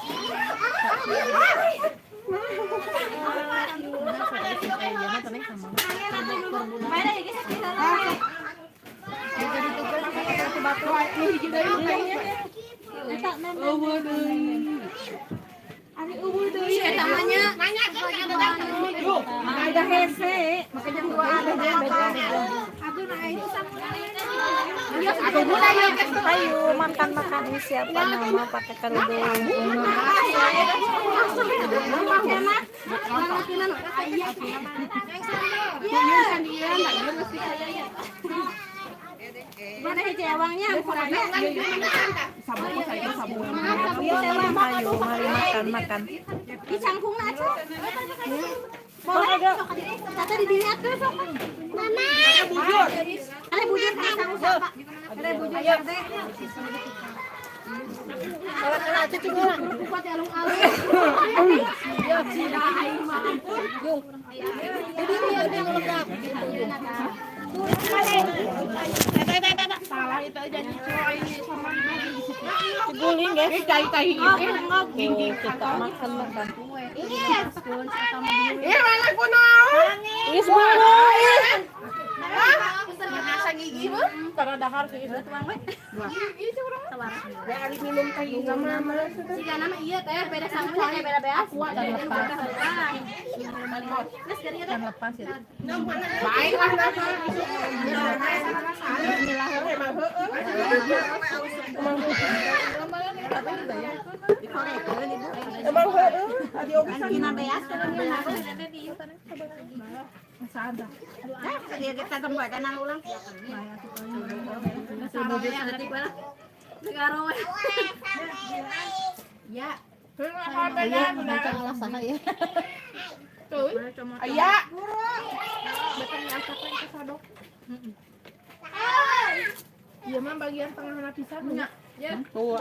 Nanya ke ada Ada hese, makanya dua ada beda. Ayo makan makan ini siapa nama pakai kerudung. Mana hiji ewangnya? Ayo mari makan makan. Di cangkungna aja. Boleh. Tata di diri atuh sok. Mama. Bujur. Ada bujur teh. Ada bujur teh. Salah itu aja nyicil sama Guling guys. Eh, tai-tai Tuh, kita makan makan. Eh, mana kunaon? Is buru. Nasa gigi mah. Karena dahar sih. Ya, ari minum teh sama Jika nama iya teh beda sangunya eh beda beas. Baiklah nah. Emang heueuh. Emang heueuh. Tadi oge Kina beas kalau Dia kita tembakan ulang. Ya. Aya. Iya mah bagian tengah pisan. Tuh.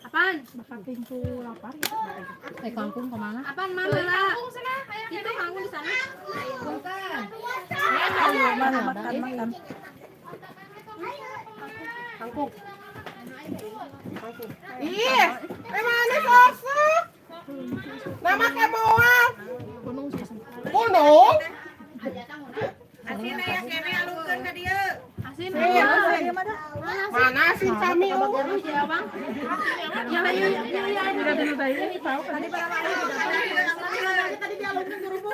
Apaan? Bakal pintu lapar gitu. Eh, kangkung kemana? Apaan mama lah? Itu kangkung di sana. Ayo mari makan makan. Ih, eh mana sosok? Nama kemoal. Gunung. Asin aya kene alungkeun ka dieu. Asin. Mana sih kami? Ya ya ya ya. Tadi dialungkeun gerubuk.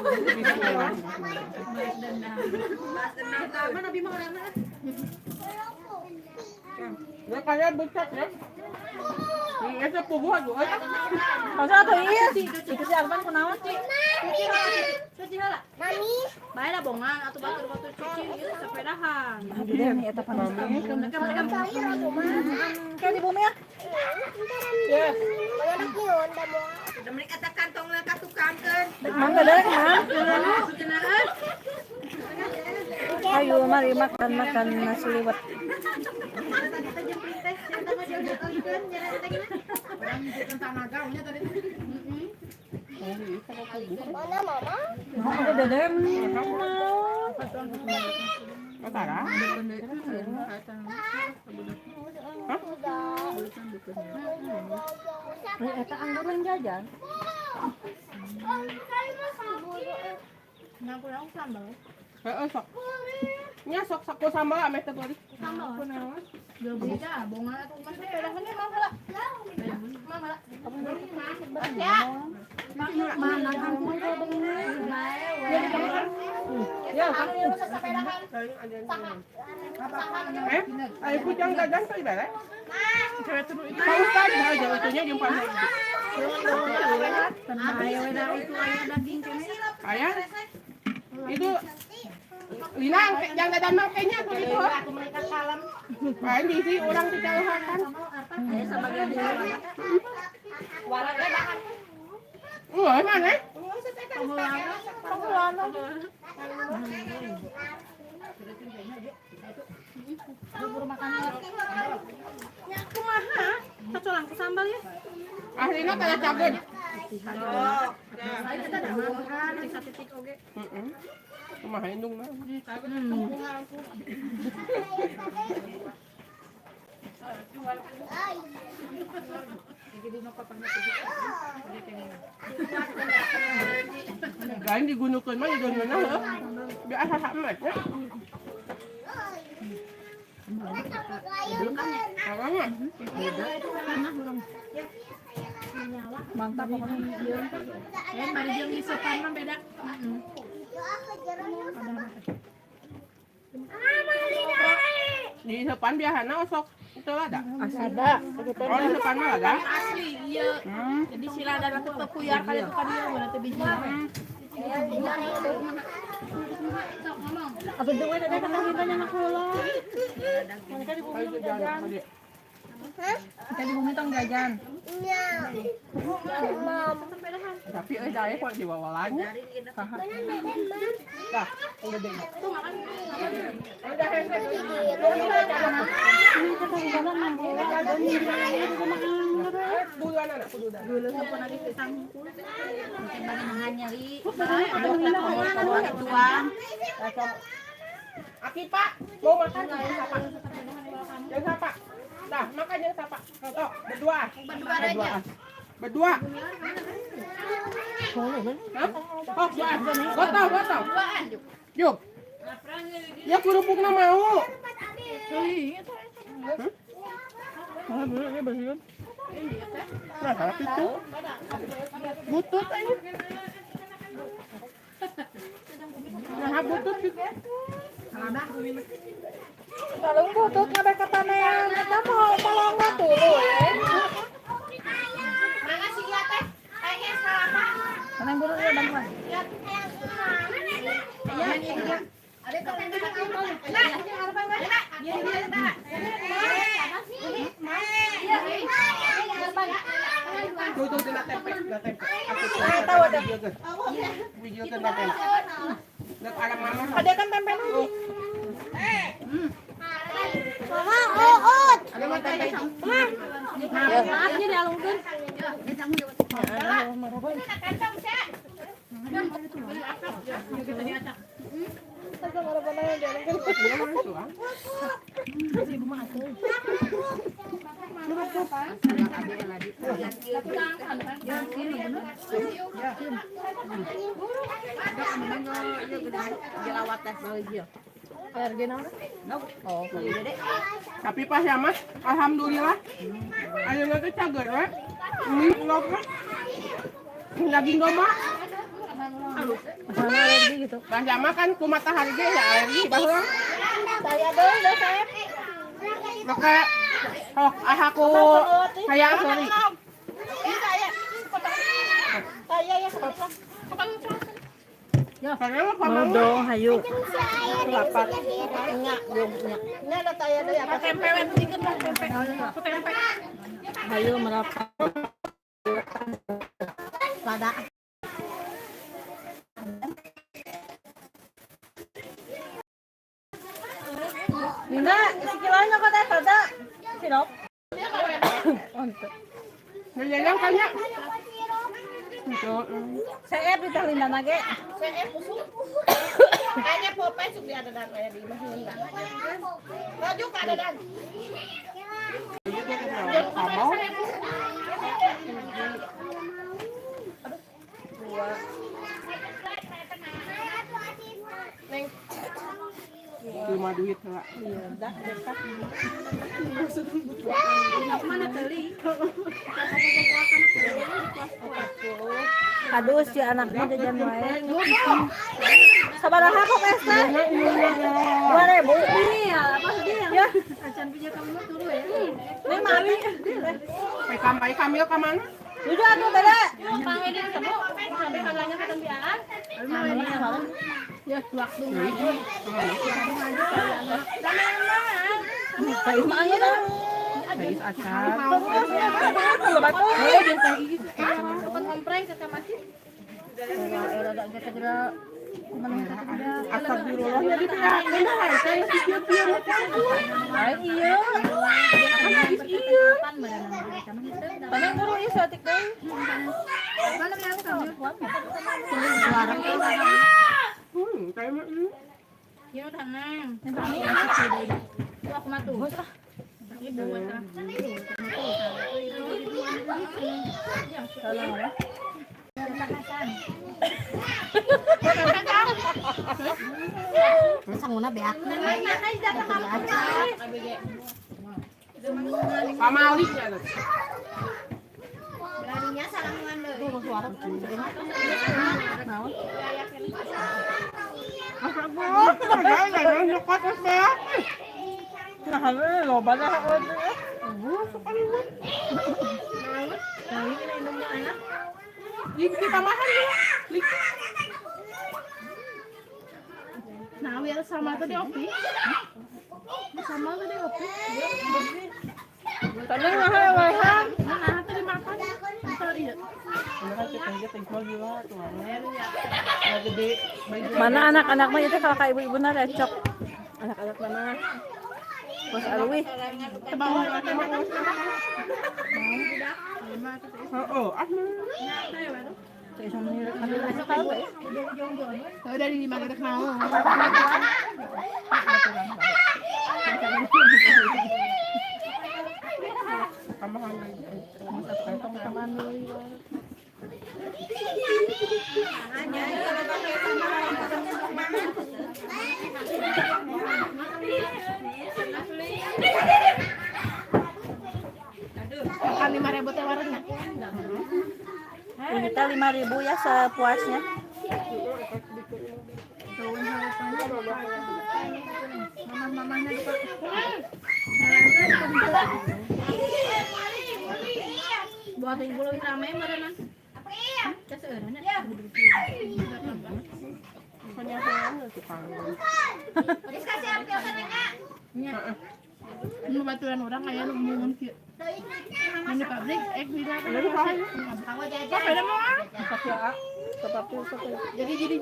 Mana abi mah orangna? Ya kayak becek ya. Itu puguh aja. Masa atuh iya. Itu si Arman kunaon sih? Cuci heula. Mami. Bae lah bongan atuh batur-batur cuci ieu sepedahan. Aduh deh nih eta panas. Kayak di bumi ya. Ya. Udah mereka eta kantongna ka tukangkeun. Mangga deh, Mang. Ayo mari makan makan nasi liwet. Mana mama? Dede. Matara. Eh, eta anggur lain jajan. Heeh, sok. Nya sok saku sambal ameh teh tadi. Beda bongan atuh mah sepedahan mah heula. Mah heula. Mana kangkung? Ya, eh, ayo kujang dagang tadi bere. Pak Ustad, nah, itunya jeung Pak Ustad. Aya. Itu Lina yang dadan mah kayaknya tuh itu. Lain diisi orang di kan. Wah, mana? Ya kumaha? Sacolang ku sambal ya. Ahlina tanda cageun. Heeh. Kumaha indungna? Lain digunukeun mah juga ngeunah heuh. Biasa mah nya. Mantap pokoknya. Mari jeung isepan mah beda. Di isepan biasana osok itu lada. Ada. Oh, di isepan mah lada. Asli ieu. Jadi si lada teh teu puyar kali itu ka dieu mun teh biji. Apa dong ada kata kita anak heula. Mereka di bumi tong jajan. Kita di bumi tong jajan. Tapi euy dae kok diwawalannya. Dah, udah deh. Udah hese. Bulan anak kudu dah. Aki Pak, mau makan jangan sapa. Jangan sapa. Dah, makan jangan sapa. Tok, berdua. Berdua aja. Berdua. Hah? Oh, dua. Gotong, gotong. Yuk. Ya kerupukna mau. Hah? Nah, itu. Butut aja. Nah, butut gitu. Kalau butut ngabe katanean, eta mau malonga tuluy ya. Mana sih ya teh? Kayaknya salapa. Mana yang buru ya bantuan? Iya, iya. Ada tempe. Nah, Tuh, tuh, tina tempe, tina tempe. Aku tahu ada. Video kan tempe. Lihat anak mama. Ada kan tempe lagi. Mama, uut. Ada mah tempe. Maaf nya dialungkeun. Iya, masuk, ah. Tapi pas ya mas, alhamdulillah. Ayeuna teh cager we. Mie log we. Daging domba. Masalah alergi gitu. Bah Yama kan ku matahari ge ya alergi baheula. Saya dong, dah saya. Make oh ah aku kayak sorry. Saya ya. Karena mah Mau pamang dong, hayu. Lapar. Enggak, enggak. Enggak ada saya deh apa. Tempe we pentingkeun lah tempe. Aku tempe. Hayu merapat. Pada. Lina, sekilonya kok teh tada. Sirup. Ngejajang kayaknya. Itu. Saya di teh Linda nage. Saya busuk. Kayaknya Popeye sudah ada dan kayak di imah enggak. Maju ke ada dan. Kamu lima duit lah. Aduh si anaknya jajan wae. Sabaraha kok es teh? 2000. Iya, apa dia? Ya. Acan punya kamu dulu ya. Neng mami. Baik kamil ke mana? Duduk atuh beda. Ya waktu. Tais acar. Astagfirullah ya dipihak saya si kieu-kieu. Ai iya. Iya. Padahal guru ieu saeutik deui. Kayak mah ini. Sanguna beak. Pamali ya. Nah, loba dah. Nah, biar sama tadi opi. Sama tadi opi. Tadi mah wehan. Nah, tadi makan. Sorry ya. Mana anak-anak mah itu kalau kayak ibu-ibu na recok. Anak-anak mana? Bos Alwi. Udah di lima gerak mau. Makan 5.000 teh warna. Ini teh 5.000 ya sepuasnya. Mamah-mamahnya dipakai. Buat ibu lebih ramai merenang. Nu baturan orang aya nu ngungun kieu. Nu di pabrik ek di beda mah. Jadi jadi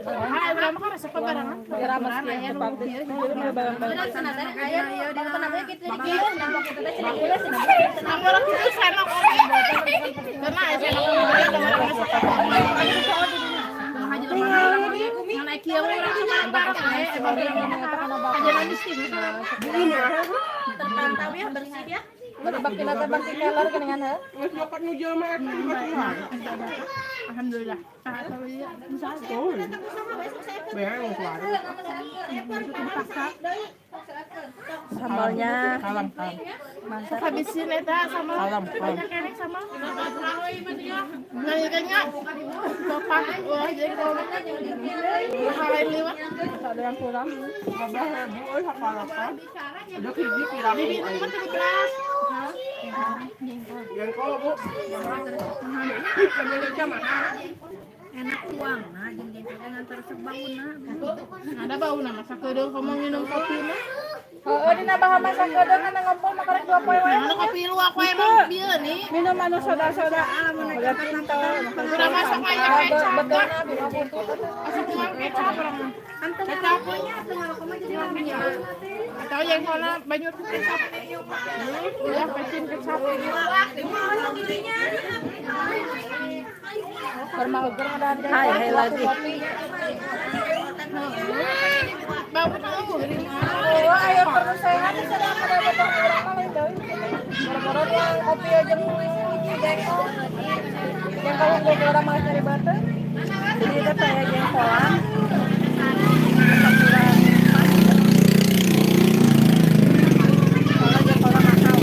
ah urang mah resep barengan. Aya nu kieu. Orang itu senok karena senok Terpantau ya bersih ya. Alhamdulillah. Sambalnya mantap. Habisin eta sama banyak kenek sama. Nah, kayaknya topak wah jadi kalau lain lewat ada yang kurang. Udah hiji pirang. Bibi itu kan 17. Jengkol, Bu. Indonesia mahal. Enak uang nah jeung jengkol teh ngantar resep bauna. Ada bauna masak kedeung kamu minum kopi mah. Heeh, dina bahan masak kedeung kana ngompol mah karek 2 poe wae. Mana kopi luwak wae emang bieu nih. Minum anu soda-soda. Udah pintar. Urang masak aya kecap. Betulna bima butuh. Asup uang kecap urang mah. Kecap nya teu ngarokok mah jadi rame. Atau yang soalnya banyak kecap. Udah pecin kecap. Hai, hai lagi. Bau tahu. Oh, ayo perlu sehat sedang ada potong urang mah lain deui. Boro-boro yang kopi aja jengkol. Jengkol unggul urang mah cari batu. Jadi itu kayak jengkolan. Soalnya jengkolnya mahal.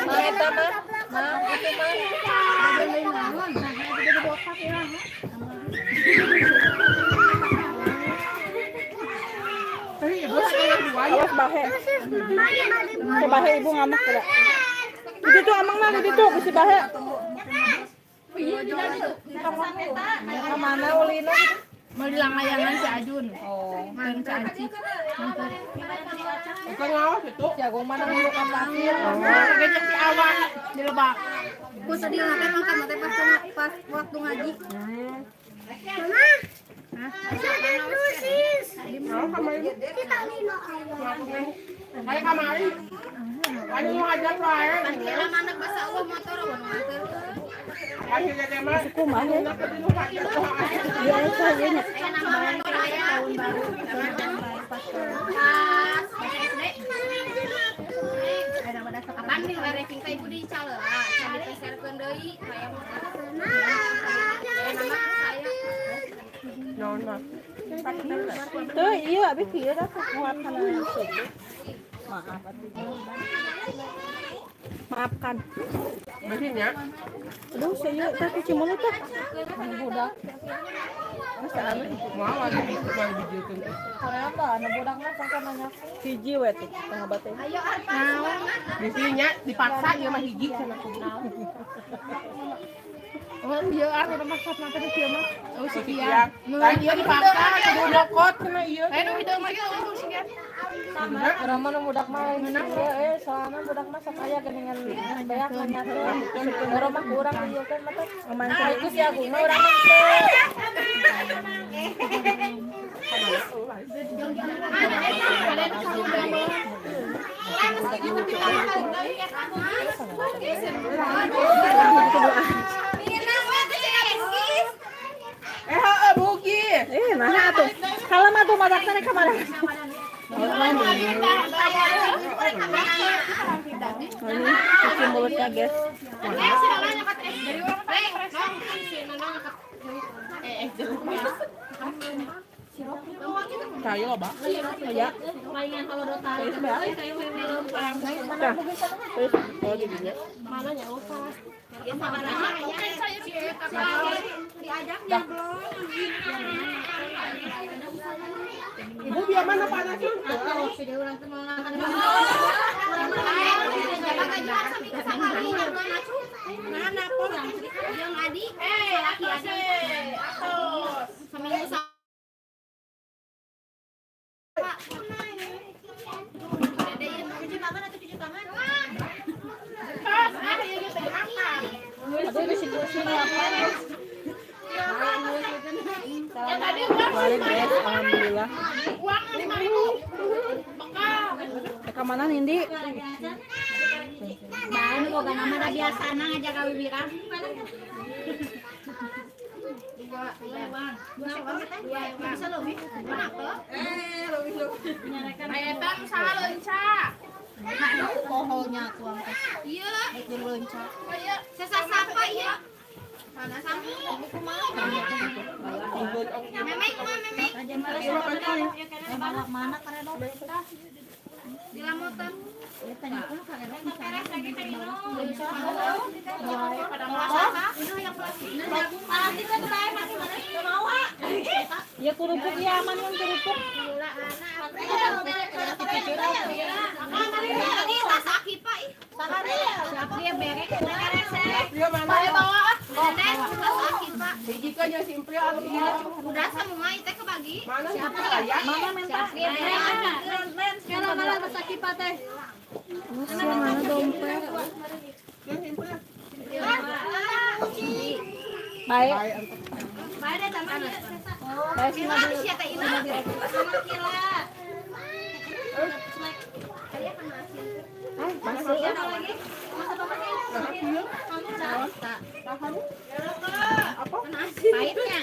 Mah eta mah, mah itu mah. Awas bahe. Si bahe ibu ngamuk tidak. Di situ amang mah di situ si bahe. Kemana ulina? Mau langgayangan si Ajun. Oh, dan si Aci. Bukan ngawas itu. Jago mana ngulukan pasir. Kayaknya si awak di lebak. Ku sedih lah kan makan teh pas waktu ngaji. Mama. Kayak kamari. Ayo mau aja wae. Anak bahasa Allah motor Kumaha ya? Iya, saya nya. Kapan nih ranking teh ibu di caleula, sambil peserkeun deui aya motor. Tuh, iya abi kieu dah kuat kana. Maaf Maafkan. Bersihin ya. Aduh, saya teh cuci mulut teh. Budak. Mau lagi mau dijieun. Korea mah anu budak mah sampai nanya. Hiji we tuh tengah bate. Di sini dipaksa ieu mah hiji cenah kudu. Oh, iya, aku udah masak mata di mah. Oh, sekian. Lain ieu dipaksa kudu nyokot cenah ieu. Lain udah mah ieu sekian. Urang mah nu budak mah lain ieu soalna budak mah sok aya geuningan beak nanyakeun. Urang mah kurang ieu kan mah teh. Itu si Agung mah urang mah teu. Eh heeh bugi. Eh, nah atuh. Kalau mah tuh madakna ka mana? Ini cuci mulutnya, guys. Kayu loba. Ya. Nah, terus Oh jadinya. Ibu biar mana panas tuh? Mana yang adi? Laki adi. Seminggu aduh ini si kursi apa? Balik guys, alhamdulillah. Ke mana Nindi? Bahan boga nama da biasana ngajak ka bibirang. Bisa lebih. Kenapa? Eta usaha leunca. Pohonya tuang teh. Iya. Jeung leunca. Sesasapa ieu. Mana sami? Memeng mah memeng. Mana karedok? Di lamotan. Ya kerupuk ya aman kan kerupuk. Dia mana? Hiji kan yang simpel anu ieu. Udah semua itu kebagi. Mana sih ya? Mana minta? Sekarang mana masak kipa teh? Mana dompet? Yang simpel. Baik. Baik deh sama Baik sih Kila sih teh Ina. Sama Kila. Masuk. Pahitnya.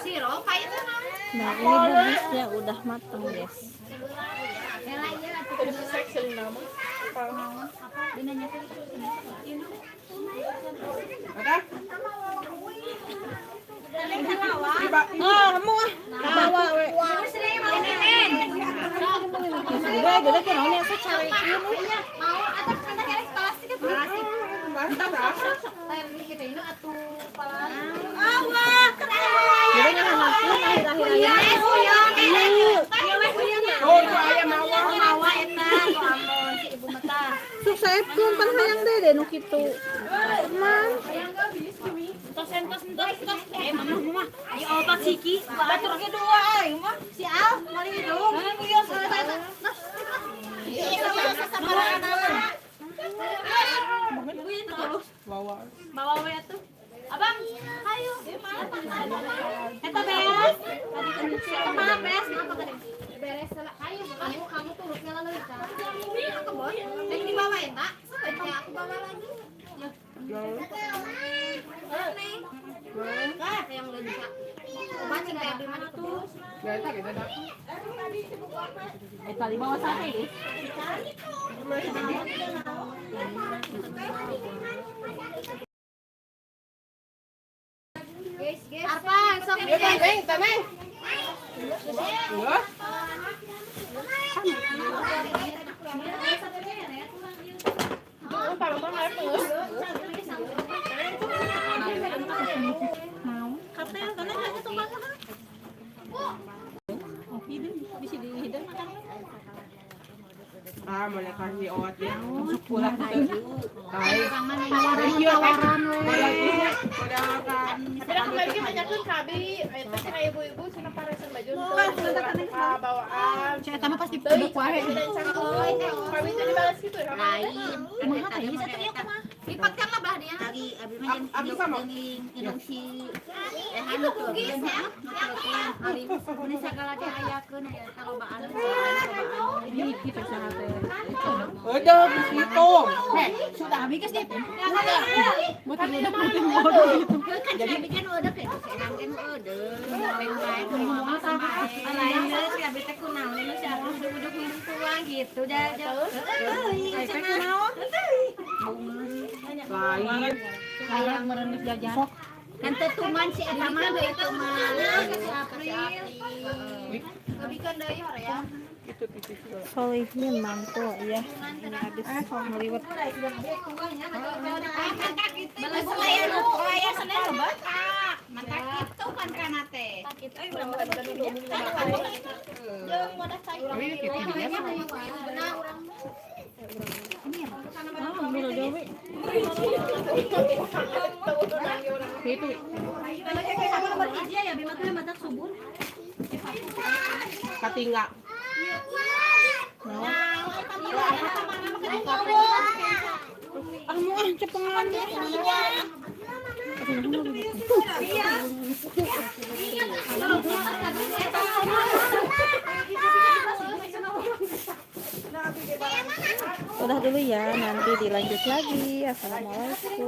Sirup pahit Nah, ini bugis udah mateng, guys. Ada? Ah, kamu ah. Bawa we. Gue gede kan naon asa cari ieu. Mau atau kena kerek plastik plastik. Mantap ah. Awah, Jadi Akhir-akhir. Oh, itu aya mawa. Mawa eta ku ambon si ibu mata. Sok saepkeun pan hayang dede nu kitu. Man. Entos entos entos entos. Eh mama mama. Ayo opat siki. Batur ge dua aing mah. Si Al mali hidung. Bawa we atuh. Abang, ayo. Eta beres. Eta mah beres, kenapa tadi? Beres lah. Ayo, kamu kamu turutnya lalu kita. Aku bos. Yang dibawa ya, Pak? Ya, aku bawa lagi. Nah, yang lebih bisa. Obat sih kayak gimana tuh? Ya eta gitu dah. Eta di bawah sate ya. Arpan, sok Ya, Neng, Neng. Wah. Ah, boleh kasih oat ya. Pulang Hai. Tawaran tawaran. Tapi kemarin ge banyakeun kabi, eta cenah ibu-ibu cenah paresan baju bawaan. Cek eta mah pasti Teuing beduk wae. Kabi teh dibalas kitu ya. Lain. Kumaha teh bisa teh ieu kumaha? Lipatkanlah belah dia. Aku sama. Itu kugis ya. Ini segala teh ayakeun aya kalobaan. Ini kita saha teh. Udah gitu. Sudah habis geus gitu. Buat udah putih bodoh gitu. Kan jadi kan udah kayak senang kan udah. Lain si abi teh kunaon ini si aku udah minum tuang gitu jauh. Heeh, cenah. Lain. Kayak merenung jajan. Kan tetuman si eta mah deui tuman. Si April. Lebihkeun deui hoream. Itu titik. Solihin mantu ya. Ini habis ngeliwet. Katingga. Ah, mau ah cepengan. Udah dulu ya, nanti dilanjut lagi. Assalamualaikum.